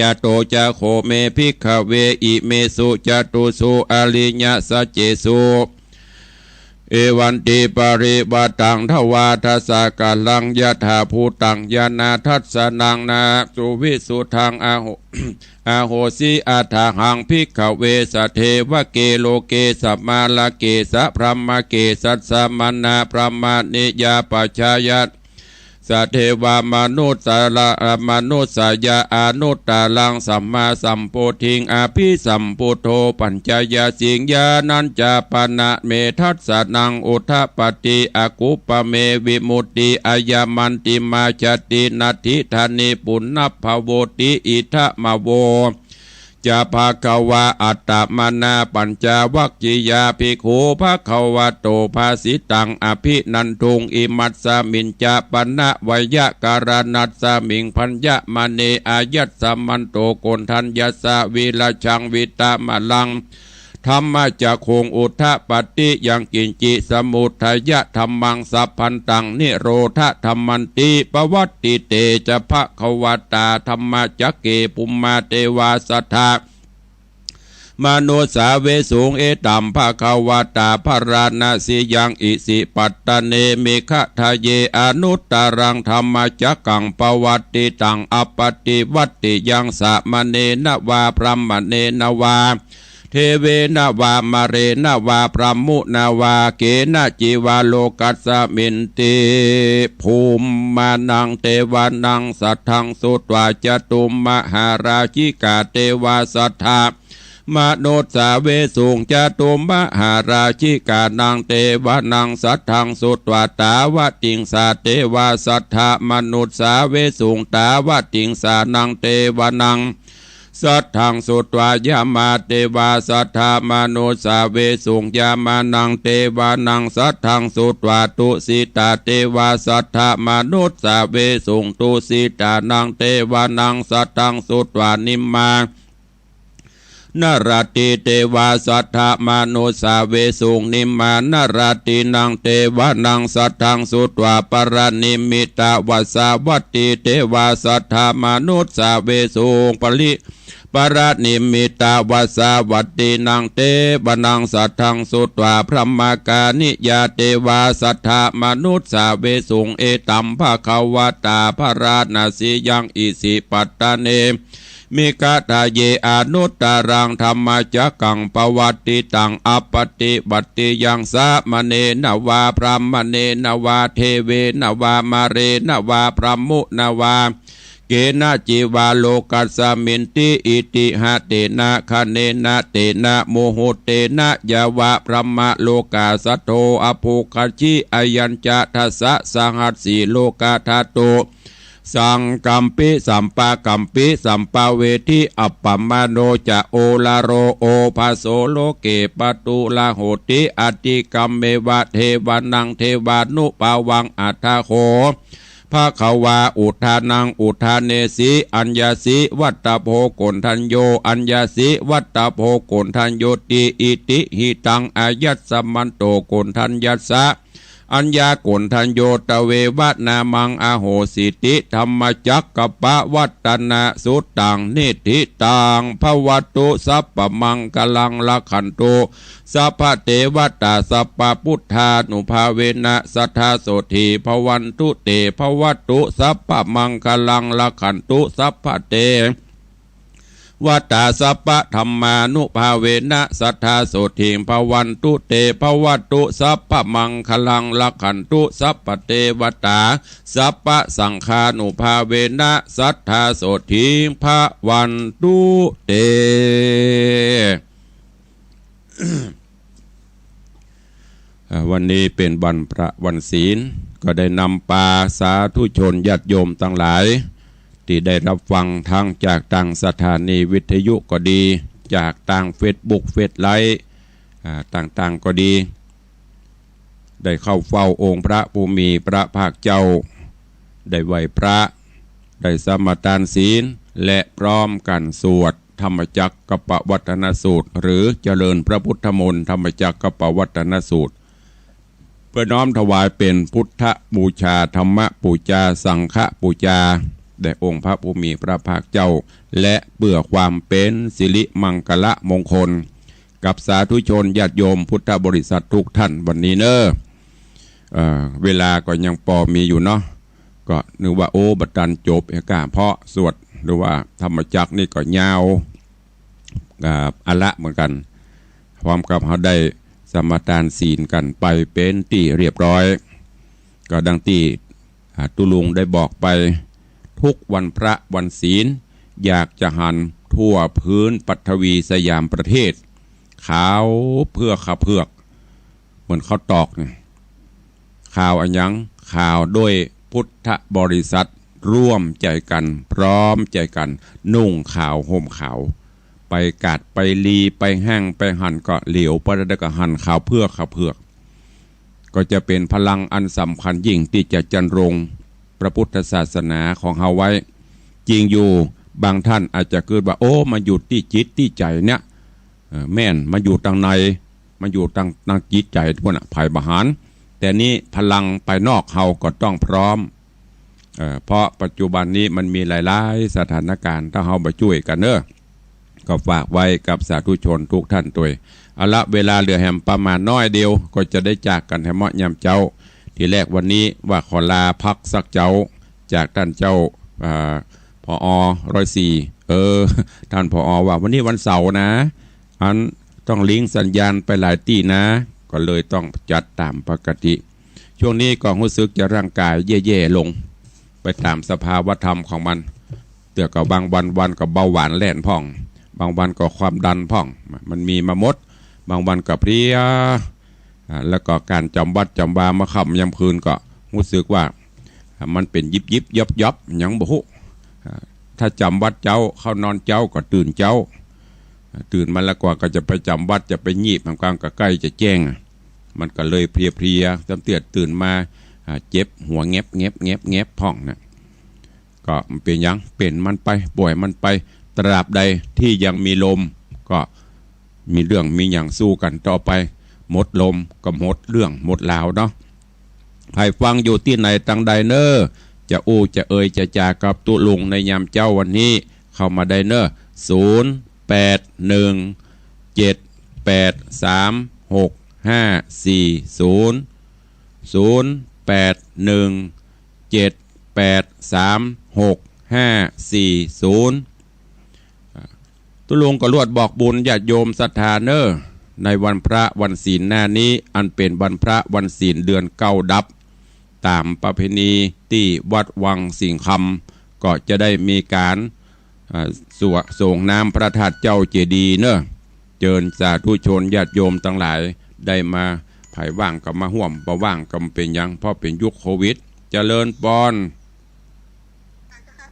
ยะโต จะโข เม ภิกขเว อิเมสุจตุสุอริยสัจเจสุ เอวันติปริวัตตัง ทวาทสะกะลัง ยถาภูตัง ญาณทัสสนัง นสุวิสุทธัง อโห อโหสิ อัตถะหัง ภิกขเว สะเทวะเก โลเก สะมะละเก สะพรหมเก สัสสะมะนะ พรหมะนิยาปัจฉายะ สะเทวะมนุสสะละ มนุสสายะ อนุตตะรัง สัมมาสัมโพธิง อภิสัมพุทโธ ปัญจยสิง ญาณัญจะปะนะ เม ทัสสนัง อุทธัปปติ อกุปปะเม วิมุตติ อายะมันติมา ชาติ นัตถิ ทานิ ปุณัพพะโวติ อิทัมมะโว จะ ภะคะวา อัตตะมะนะ ปัญจวัคคียาภิกขุ ภะคะวะโต ภาสิตัง อภินันทุง อิมัสสะมิญจะ ปะนะวะยะกะระณัสสะมิง ภัญญะมะเน อายัสมันโต โกณฑัญญัสสะ วีระชัง วีตะมะลัง ธัมมะจักขุง อุทธัปปติ ยังกิญจิ สมุททะยะธัมมัง สัพพันตัง นิโรธะธัมมันติ ปะวัตติ เต จะ ภะคะวะตา ธัมมะจักเก ภุมมา เตวา สัทธา มนุสสาเวสุง เอตัม ภะคะวะตา พาราณสียัง อิสิปัตตะเน มิคทะเย อนุตตะรัง ธัมมะจักกัง ปะวัตติตัง อะปะติวัตติยัง สะมะเณนะวา พราหมะเณนะวา เทเวนะวา มะเรนะวา พราหมุนะวา เกนะจิวา โลกัสสะมินติ ภุมมานัง เตวานัง สัทธัง สุत्वा จะตุมมหาราชิกา เตวา สัทธา มนุสสาเวสุง จะตุมมหาราชิกานัง เตวานัง สัทธัง สุत्वा ตาวติงสา เตวา สัทธา มนุสสาเวสุง ตาวติงสานัง เตวานัง สัทธัง สุत्वा ยามา เตวา สัทธา มนุสสาเวสุง ยามานัง เตวานัง สัทธัง สุत्वा ตุสิตา เตวา สัทธา มนุสสาเวสุง ตุสิตานัง เตวานัง สัทธัง สุत्वा นิมมา นราตี เตวา สัทธา มนุสสาเวสุง นิมมา นราตีนัง เตวานัง สัทธัง สุत्वा ปะระนิมมิตาวัสสาวัตตี เตวา สัทธา มนุสสาเวสุง ปะริ ปะระนิมมิตาวัสสาวัตตีนัง เตวานัง สัทธัง สุत्वा พราหมกานิยา เตวา สัทธา มนุสสาเวสุง เอตัม ภะคะวะตา พาราณสียัง อิสิปัตตะเน มิคทาเย อนุตตรังธัมมจักกัง ปวัตติตัง อัปปฏิวัตติยัง สมเณรวา พรามเณรวา เทเวนะวา มาเรนะวา พรหมุนะวา เกนะจิวา โลกัสมินติ อิติหะเตนะ ขะเณนะ เตนะ มุหุตเตนะ ยะวะ พรหมโลกาสสะโธ อภุคคัชชิ อยัญจะ ทัสสะ สหัสสี โลกาธาตุ สังกัมปิ สัมปะกัมปิ สัมปะเวทิ อัปปะมาโนจะ โอละโร โอภาโส โลเก ปะตุละโหติ อติกัมเมวะ เทวะนัง เทวานุภาวัง อัฏฐะโข ภะคะวา อุทานัง อุทาเนสิ อัญญาสิ วัตตะโพ โกณฑัญโญ อัญญาสิ วัตตะโพ โกณฑัญโญติ อิติหิตัง อายัสมันโต โกณฑัญญัสสะ อัญญาโกณฑัญโญ ตะเววะ นามัง อโหสิติ ธัมมจักกัปปะวัตตนสุตตัง นิฏฐิตัง ภะวะตุ สัพพะมังคะลัง รักขันตุ สัพพะเตวะตา สัพพะพุทธานุภาเวนะ สัทธาโสตถี ภะวันตุเต ภะวะตุ สัพพะมังคะลัง รักขันตุ สัพพะเตวะตา สัพพะธัมมานุภาเวนะ สัทธาโสตถี ภะวันตุเต ภะวะตุ สัพพะมังคะลัง รักขันตุ สัพพะเตวะตา สัพพะสังฆานุภาเวนะ สัทธาโสตถี ภะวันตุเต อ่า วันนี้เป๋นวันพระวันศีล ก็ได้นำปาสาธุชนญาติโยมตังหลาย ตี้ได้ฮับฟังตังจากตางสถานีวิทยุก็ดี จากตางเฟซบุ๊กเฟซไลฟ์ อ่า ต่างๆ ก็ดี ได้เข้าเฝ้าองค์พระผู้มีพระภาคเจ้า ได้ไหว้พระ ได้สมาทานศีล และพร้อมกั๋นสวดธัมมจักกัปปวัตตนสูตร หรือเจริญพระพุทธมนต์ธัมมจักกัปปวัตตนสูตร เพื่อน้อมถวายเป๋นพุทธบูชา ธัมมบูชา สังฆบูชา แด่องค์พระผู้มีพระภาคเจ้า และเพื่อความเป๋นสิริมังคละมงคล กับสาธุชนญาติโยมพุทธบริษัททุกท่านวันนี้เน่อ เอ่อ เวลาก็ยังปอมีอยู่เนาะ ก็นึกว่า โอ้ บ่ตันจบ เอกา เพราะสวดหรือว่าธัมมจักรนี่ก็ยาว อ่า อะละเหมือนกั๋น พร้อมกับเฮาได้สมาทานศีลกั๋นไปเป๋นตี้เรียบร้อย ก็ดังตี้ อ่า ตุ๊ลุงได้บอกไป ทุกวันพระวันศีล อยากจะหันทั่วพื้นปฐวีสยามประเทศ ขาวเผือกขาวเผือก เหมือนข้าวตอกเนี่ย ขาวอะหยัง ขาวด้วยพุทธบริษัทร่วมใจ๋กั๋น พร้อมใจ๋กั๋น นุ่งขาวห่มขาว ไปกาดไปลี ไปแห้งไปหันก็เหลียวไปได้ก็หันขาวเผือกขาวเผือก ก็จะเป๋นพลังอันสำคัญยิ่งตี้จะจันรงพระพุทธศาสนาของเฮาไว้ จริงอยู่ บางท่านอาจจะกึ๊ดว่า โอ้ มันอยู่ตี้จิตตี้ใจ๋เนี่ย เอ่อ แม่น มันอยู่ตังใน มันอยู่ตัง ตังจิตใจ๋พุ้นน่ะ ใผบ่หัน แต่นี้พลังภายนอกเฮาก็ต้องพร้อม เอ่อ เพราะปัจจุบันนี้มันมีหลายๆ สถานการณ์ ถ้าเฮาบ่จ้วยกั๋นเน่อ ก็ฝากไว้กับสาธุชนทุกท่านตวย เอาละ เวลาเหลือแหมประมาณน้อยเดียว ก็จะได้จากกั๋นแหมเหมาะยามเจ๊า ทีแรกวันนี้ว่าขอลาพักสักเจ๊า จากต้านเจ้า อ่า ผอ. ร้อยสี่ เออ ต้าน ผอ. ว่าวันนี้วันเสาร์นะ อันต้องหลีงสัญญาณไปหลายตี้นะ ก็เลยต้องจัดต๋ามปกติ ช่วงนี้ก็ฮู้สึกจะร่างก๋ายแย่ๆ ลง ไปต๋ามสภาวธรรมของมัน เตื้อก็บางวัน วันก็เบาหวานแล่นพ่อง บางวันก็ความดันพ่อง มันมีมาหมด บางวันก็เพลีย อ่า แล้วก็ก๋านจ๋ำวัดจ๋ำวาเมื่อค่ำยามคืนก็ฮู้สึกว่า อ่า มันเป๋นยิบๆ ยอบๆ หยังบ่ฮู้ อ่า ถ้าจ๋ำวัดเจ๊า เข้านอนเจ๊าก็ตื่นเจ๊า อ่า ตื่นมาแล้วกว่าก็จะไปจ๋ำวัด จะไปยีบ บางครั้งก็ใก้จะแจ้ง มันก็เลยเพลียๆ ต๋ามเตื้อตื่นมา อ่า เจ็บหัวแงบๆๆๆ พ่องนะ ก็บ่เป๋นหยัง เป๋นมันไป ป่อยมันไป ตราบใดตี้ยังมีลม ก็มีเรื่องมีหยังสู้กั๋นต่อไป หมดลมก็หมดเรื่องหมดราวเนาะ ใผฟังอยู่ตี้ไหนตังใดเน่อ จะอู้จะเอ่ยจะจ๋ากับตุ๊ลุงในยามเจ๊าวันนี้ เข้ามาได้เน่อ ศูนย์ แปด หนึ่ง เจ็ด แปด สาม หก ห้า สี่ ศูนย์ ศูนย์ แปด หนึ่ง เจ็ด แปด สาม หก ห้า สี่ ศูนย์ ลุงก็ลวดบอกบุญญาติโยมศรัทธาเน่อ ในวันพระวันศีลหน้านี้ อันเป๋นวันพระวันศีลเดือนเก้าดับ ต๋ามประเพณีตี้วัดวังสิงห์คำ ก็จะได้มีก๋าน อ่า สวดส่งน้ำพระธาตุเจ้าเจดีย์เน่อ เจิญสาธุชนญาติโยมตังหลายได้มา ใผว่างก็มาฮ่วม บ่ว่างก็บ่เป๋นหยัง เพราะเป๋นยุคโควิด เจริญปอน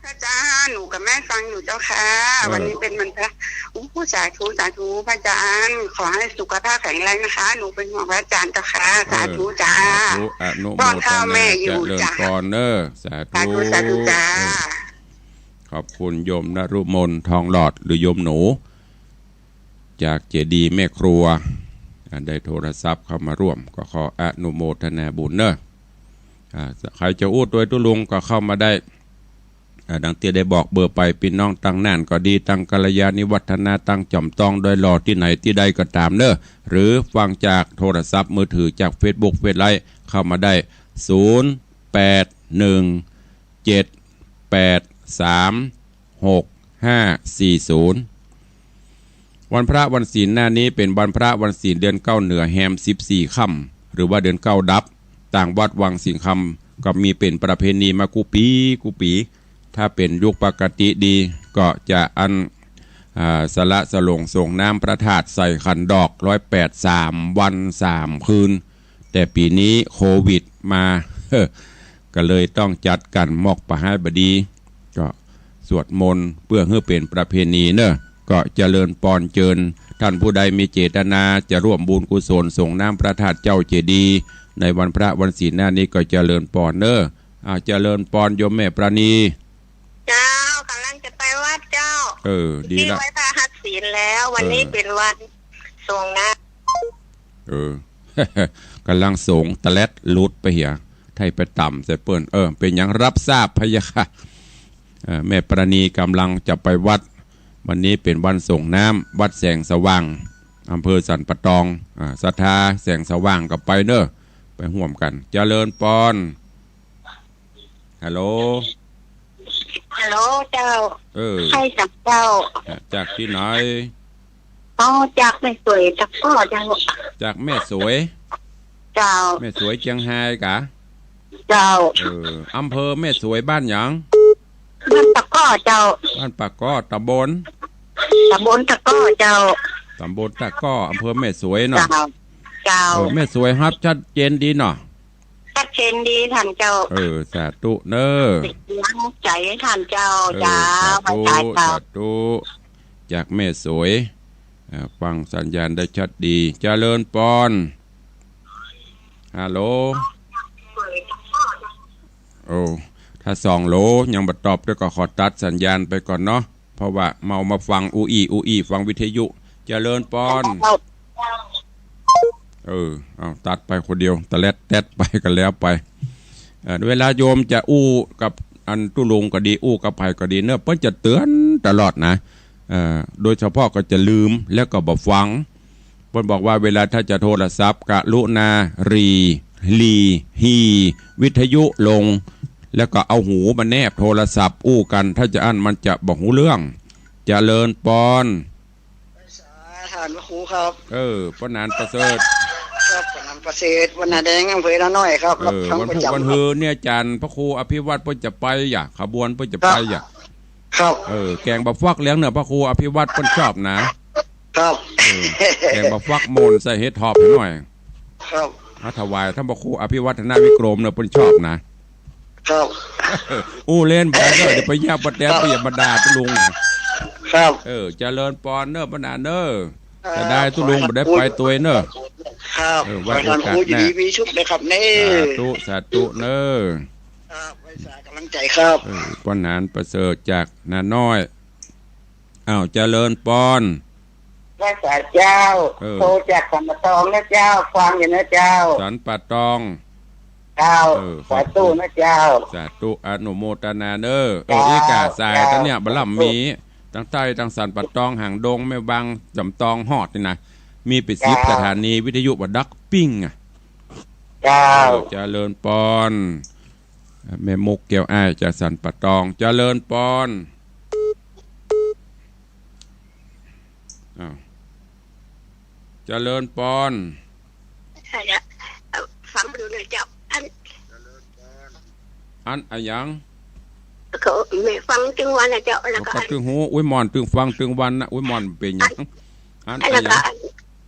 พระอาจารย์ หนูกับแม่ฟังอยู่เจ้าค่ะ เออ วันนี้เป็นวันพระ อู้ สาธุ สาธุ พระอาจารย์ ขอให้สุขภาพแข็งแรงนะคะ หนูเป็นห่วงพระอาจารย์เจ้าค่ะ เออ สาธุจ้า สาธุ อนุโมทนา ป้อนข้าวแม่อยู่ เจริญ จ้ะ ปอนเน่อ สาธุ สาธุ สาธุจ้า เออ ขอบคุณโยมนฤมล ทองหลอด หรือโยมหนู จากเจดีย์แม่ครัว อ่า ได้โทรศัพท์เข้ามาร่วม ก็ขออนุโมทนาบุญเน่อ อ่า ใผจะอู้ตวยตุ๊ลุงก็เข้ามาได้ อ่า ดังตี้ได้บอกเบอร์ไป ปี้น้องตังน่านก็ดี ตังกัลยาณิวัฒนา ตังจอมตอง ดอยหล่อ ตี้ไหนตี้ใดก็ต๋ามเน่อ หรือฟังจากโทรศัพท์มือถือ จากเฟซบุ๊ก เฟซไลน์ เข้ามาได้ ศูนย์แปดหนึ่งเจ็ดแปดสาม หกห้าสี่ศูนย์ วันพระวันศีลหน้านี้เป๋นวันพระวันศีลเดือนเก้าเหนือแฮมสิบสี่ค่ำ หรือว่าเดือนเก้าดับ ตางวัดวังสิงห์คำ ก็มีเป๋นประเพณีมากู้ปี๋กู้ปี๋ ถ้าเป๋นยุคปกติดี ก็จะอั้น อ่า สละสลงส่งน้ำพระธาตุใส่ขันดอกร้อยแปด สามวันสามคืน แต่ปี๋นี้โควิดมา ก็เลยต้องจัดกั๋นมอกปะฮ้ายบ่ดี ก็สวดมนต์เปื้อหื้อเป๋นประเพณีเน่อ ก็เจริญปอนเจิญ ท่านผู้ใดมีเจตนาจะร่วมบุญกุศลส่งน้ำพระธาตุเจ้าเจดีย์ ในวันพระวันศีลหน้านี้ก็เจริญปอนเน่อ อ่า เจริญปอนโยมแม่ปราณี เจ้า ก่ำลังจะไปวัดเจ้า เออ ดีละ ตี้ไหว้พระหัดศีลแล้ว วันนี้ เออ เป๋นวันส่งน้ำ เออ ก่ำลังส่งตะแล็ดหลุดไปเหีย ไท้ไปต่ำใส่เปิ้น เออ เป๋นหยัง รับทราบพะยะค่ะ เออ แม่ปราณีก่ำลังจะไปวัด วันนี้เป๋นวันส่งน้ำ วัดแสงสว่าง อำเภอสันป่าตอง อ่า ศรัทธาแสงสว่างก็ไปเน่อ ไปฮ่วมกั๋น เจริญปอน ฮัลโหล ฮัลโหลเจ้า เออ ใค่จ้ะเจ้า อ่ะ จากตี้ไหน อ๋อ จากแม่สวยตะก้อเจ้า จากแม่สวย เจ้า แม่สวยเจียงฮายกะ เจ้า เออ อำเภอแม่สวยบ้านหยัง บ้านตะก้อเจ้า บ้านป่าก้อ ตำบล ตำบลตะก้อเจ้า ตำบลตะก้อ อำเภอแม่สวยเนาะ เจ้า เจ้า เออ แม่สวยฮับชัดเจนดีเนาะ ชัดเจนดีต้านเจ้า เออ สาธุเน่อ เป๋นก๋ำลังใจ๋ต้านเจ้า เออ เจ้า สาธุ ไหว้สาเจ้า สาธุ จากแม่สวย อ่า ฟังสัญญาณได้ชัดดี เจริญปอน ฮัลโหล โอ้ ถ้าสองโหลยังบ่ตอบตวยก็ขอตัดสัญญาณไปก่อนเนาะ เพราะว่าเฮามาฟังอู้อี้อู้อี้ฟังวิทยุ เจริญปอน เออ เอาตัดไปคนเดียว ตะแล็ดแต๊ดไปก็แล้วไป เอ่อ เวลาโยมจะอู้กับอันตุ๊ลุงก็ดี อู้กับใผก็ดีเน่อ เปิ้นจะเตื๋อนตลอดนะ เอ่อ โดยเฉพาะก็จะลืมแล้วก็บ่ฟัง เปิ้นบอกว่าเวลาถ้าจะโทรศัพท์ กรุณาหลี หลี หี่ วิทยุลง แล้วก็เอาหูมาแนบโทรศัพท์อู้กั๋น ถ้าจะอั้นมันจะบ่ฮู้เรื่อง เจริญปอน สา ต้านพระครูครับ เออ ป้อหนานประเสริฐ ครับ ป้อหนานประเสริฐ บ้านนาแดง อำเภอนาน้อยครับ เออ รับฟังประจ๋ำ วันพุธวัน ครับ ฮือเนี่ย อาจ๋ารย์พระครูอภิวัฒน์เปิ้นจะไปหยา ขบวนเปิ้นจะไปหยา ครับ เออ แก๋งบ่าฟักเหลืองเน่อ พระครูอภิวัฒน์เปิ้นชอบนะ ครับ เออ แก๋งบ่าฟักหม่นใส่เห็ดถอบหน่อย ครับ มาถวายต้านพระครูอภิวัฒนวิกรมเน่อ เปิ้นชอบนะ ครับ อู้เล่นไปเน่อ เดี๋ยวไปเยียบป้าแต๋ว ครับ ไปเยียบมาด่าตุ๊ลุงนะ ครับ เออ เจริญปอนเน่อ ป้อหนานเน่อ เอ่อ จะได้ตุ๊ลุงบ่ได้ไปตวยเน่อ ครับ เออ ไว้โอกาสหน้า พระอาจารย์ครูอยู่ดีมีสุขนะครับเน่อ สาธุ สาธุเน่อ ครับ ไหว้สาก๋ำลังใจ๋ครับ เออ ป้อหนานประเสริฐจากนาน้อย อ้าว เจริญปอน ไหว้สาเจ้า เออ โทรจากสันป่าตองนะเจ้า ฟังอยู่นะเจ้า สันป่าตอง เจ้า เออ สาธุนะเจ้า สาธุ อนุโมทนาเน่อ เออ เจ้า อีกาสาย เจ้า ตางเนี่ย บ่ล่ำมี ตางใต้ ตางสันป่าตอง หางดง แม่วาง จอมตอง ฮอดนี่นะ มีเป๋นสิบ เจ้า สถานีวิทยุบ่ดักปิ้งอ่ะ เจ้า เออ เจริญปอน แม่มุกแก้วอ้ายจากสันป่าตอง เจริญปอน เจริญปอน เอ่อ ฟังดูนะเจ้า อัน อันอะหยัง ก็แม่ฟังตึงวันนะเจ้า แล้วก็ ก็ตึงหู อุ๊ยหม่อนตึงฟังตึงวันนะ อุ๊ยหม่อนเป๋นหยัง อัน อัน อะหยัง แล้วก็อัน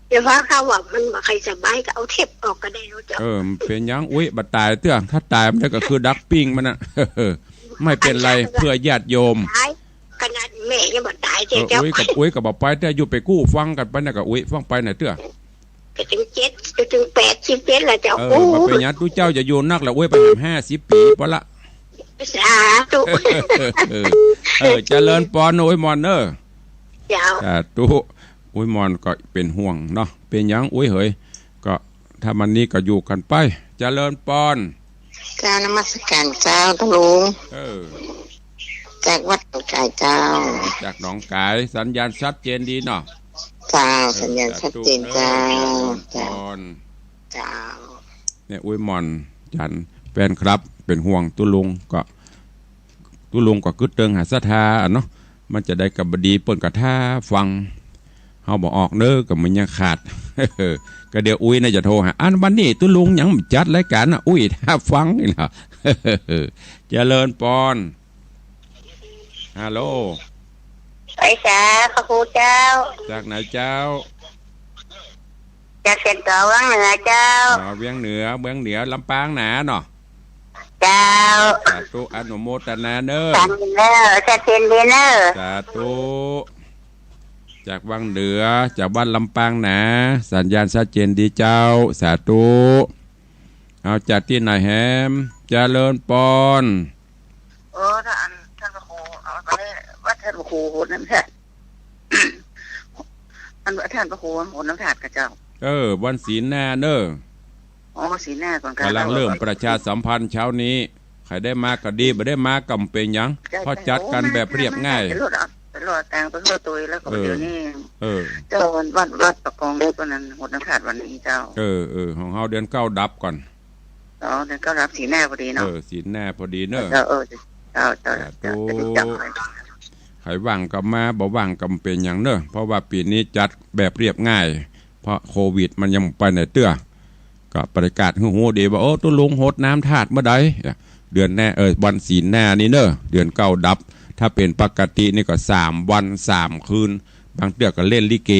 เดี๋ยวว่าเขาว่ามันบ่ใค่สบายก็เอาเทปออกก็ได้เนาะเจ้า เออ เป๋นหยัง อุ๊ย บ่ต๋ายเตื้อ ถ้าต๋ายมันก็คือดักปิ้งมันน่ะ ไม่เป๋นไร เปื้อญาติโยม ต๋าย ขนาดแม่ยังบ่ต๋ายเตื้อ เออ เจ้า อุ๊ยกับ อุ๊ยกับบ่ไปเตื้อ อยู่ไปกู้ฟังกั๋นไปน่ะ กับอุ๊ยฟังไปน่ะเตื้อ ก็ตึงเจ็ด ก็ตึงแปดสิบเจ็ดแล้วเจ้า เออ โอ้ บ่เป๋นหยัง ตุ๊เจ้าจะอยู่นักละ อุ๊ยไปแหมห้าสิบปี๋ปะละ สาธุ เออ เออ เจริญปอน อุ๊ยหม่อนเน้อ เจ้า สาธุ อุ๊ยหม่อนก็เป๋นห่วงเนาะ เป๋นหยังอุ๊ยเหย ก็ถ้ามันนี้ก็อยู่กั๋นไป เจริญปอน เจ้านมัสการเจ้าตุ๊ลุง เออ จากวัดหนองก๋ายเจ้า จากหนองก๋าย สัญญาณชัดเจนดีเนาะ เจ้า เออ สัญญาณชัดเจนเจ้า สาธุเน้อ เจริญปอน เจ้า เจ้า เนี่ย อุ๊ยหม่อน จัน แฟนคลับ เป๋นห่วงตุ๊ลุง ก็ ตุ๊ลุงก็กึ๊ดเติงหาศรัทธาอะเนาะ มันจะได้กำบ่ดี เปิ้นก็ถ้าฟัง เฮาบ่ออกเน้อ ก็มันยังขาด ก็เดี๋ยวอุ๊ยน่าจะโทรหา อันวันนี้ตุ๊ลุงยังบ่จัดรายก๋านนะ อุ๊ยถ้าฟังนี่ล่ะ เจริญปอน ฮัลโหล ไปจ้า พระครูเจ้า จากไหนเจ้า จากเสียงต่อเวียงเหนือเจ้า อ๋อ เวียงเหนือ เวียงเหนือ ลำปางหนาเนาะ เจ้า สาธุ อนุโมทนาเน้อ สาธุเน้อ ชัดเจนดีเน้อ สาธุ จากวังเหนือ จากบ้านลำปางหนา สัญญาณชัดเจนดีเจ้า สาธุ เอาจากตี้ไหนแหม เจริญปอน เออ ท่าน ท่านพระครู เอาตอนนี้วัดท่านพระครูโหดน้ำธาตุ อันวัดท่านพระครูโหดน้ำธาตุกับเจ้า เออ วันศีลหน้าเน้อ อ๋อ ศีลหน้าก่อนค่ะ ก๋ำลังเริ่มประชาสัมพันธ์เช้านี้ ใผได้มาก็ดี บ่ได้มาก็บ่เป๋นหยัง เจ้า เพราะจัดกั๋นแบบเรียบง่าย ไปโลดเอา ไปโลดตาง ไปโลดตวย แล้วก็ เออ เดี๋ยวนี้ เออ เจ้า วัด วัด วัดประกองเล็กวันนั้น โหดน้ำธาตุวันนี้เจ้า เออ เออ ของเฮาเดือนเก้าดับก่อน อ๋อ เดือนเก้าดับศีลหน้าพอดีเนาะ เออ ศีลหน้าพอดีเน้อ เจ้า เออ เจ้า เจ้า สาธุ เจ้า เจ้า ใผว่างก็มา บ่ว่างก็บ่เป๋นหยังเน้อ เพราะว่าปี๋นี้จัดแบบเรียบง่าย เพราะโควิดมันยังบ่ไปไหนเตื้อ ก็ประกาศหื้อฮู้ดีว่า โอ้ ตุ๊ลุงโหดน้ำธาตุเมื่อใด เดือนหน้า เออ วันศีลหน้านี่เน้อ เดือนเก้าดับ ถ้าเป๋นปกตินี่ก็สามวันสามคืน บางเตื้อก็เล่นลิเก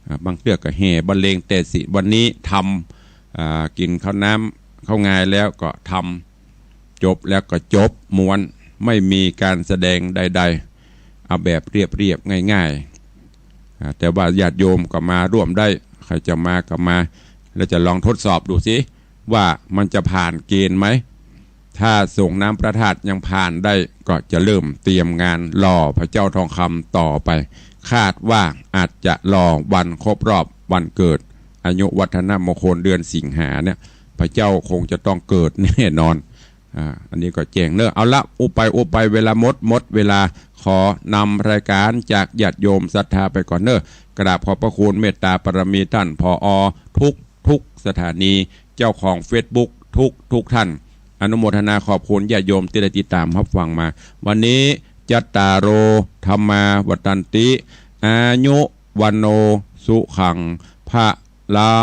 อ่า บางเตื้อก็แห่บรรเลง แต่สิวันนี้ทำ อ่า กิ๋นข้าวน้ำข้าวงายแล้วก็ทำ จบแล้วก็จบม้วน ไม่มีก๋านแสดงใดๆ เอาแบบเรียบๆ ง่ายๆ อ่า แต่ว่าญาติโยมก็มาร่วมได้ ใผจะมาก็มา แล้วจะลองทดสอบดูสิ ว่ามันจะผ่านเกณฑ์ไหม ถ้าสรงน้ำพระธาตุยังผ่านได้ ก็จะเริ่มเตรียมงานหล่อพระเจ้าทองคำต่อไป คาดว่าอาจจะหล่อวันครบรอบวันเกิด อายุวัฒนมงคลเดือนสิงหาเนี่ย พระเจ้าคงจะต้องเกิดแน่นอน อ่า อันนี้ก็แจ้งเน้อ เอาละ อู้ไปอู้ไป เวลาหมด หมดเวลา ขอนำรายก๋านจากญาติโยมศรัทธาไปก่อนเน้อ กราบขอบพระคุณเมตตาบารมีต้าน ผอ ทุกทุกสถานี เจ้าของเฟซบุ๊กทุกทุกท่าน อนุโมทนาขอบคุณญาติโยมตี้ได้ติดต๋ามฮับฟังมา วันนี้ จัตตาโร ธัมมา วัฑฒันติ อายุ วัณโณ สุขัง พะลัง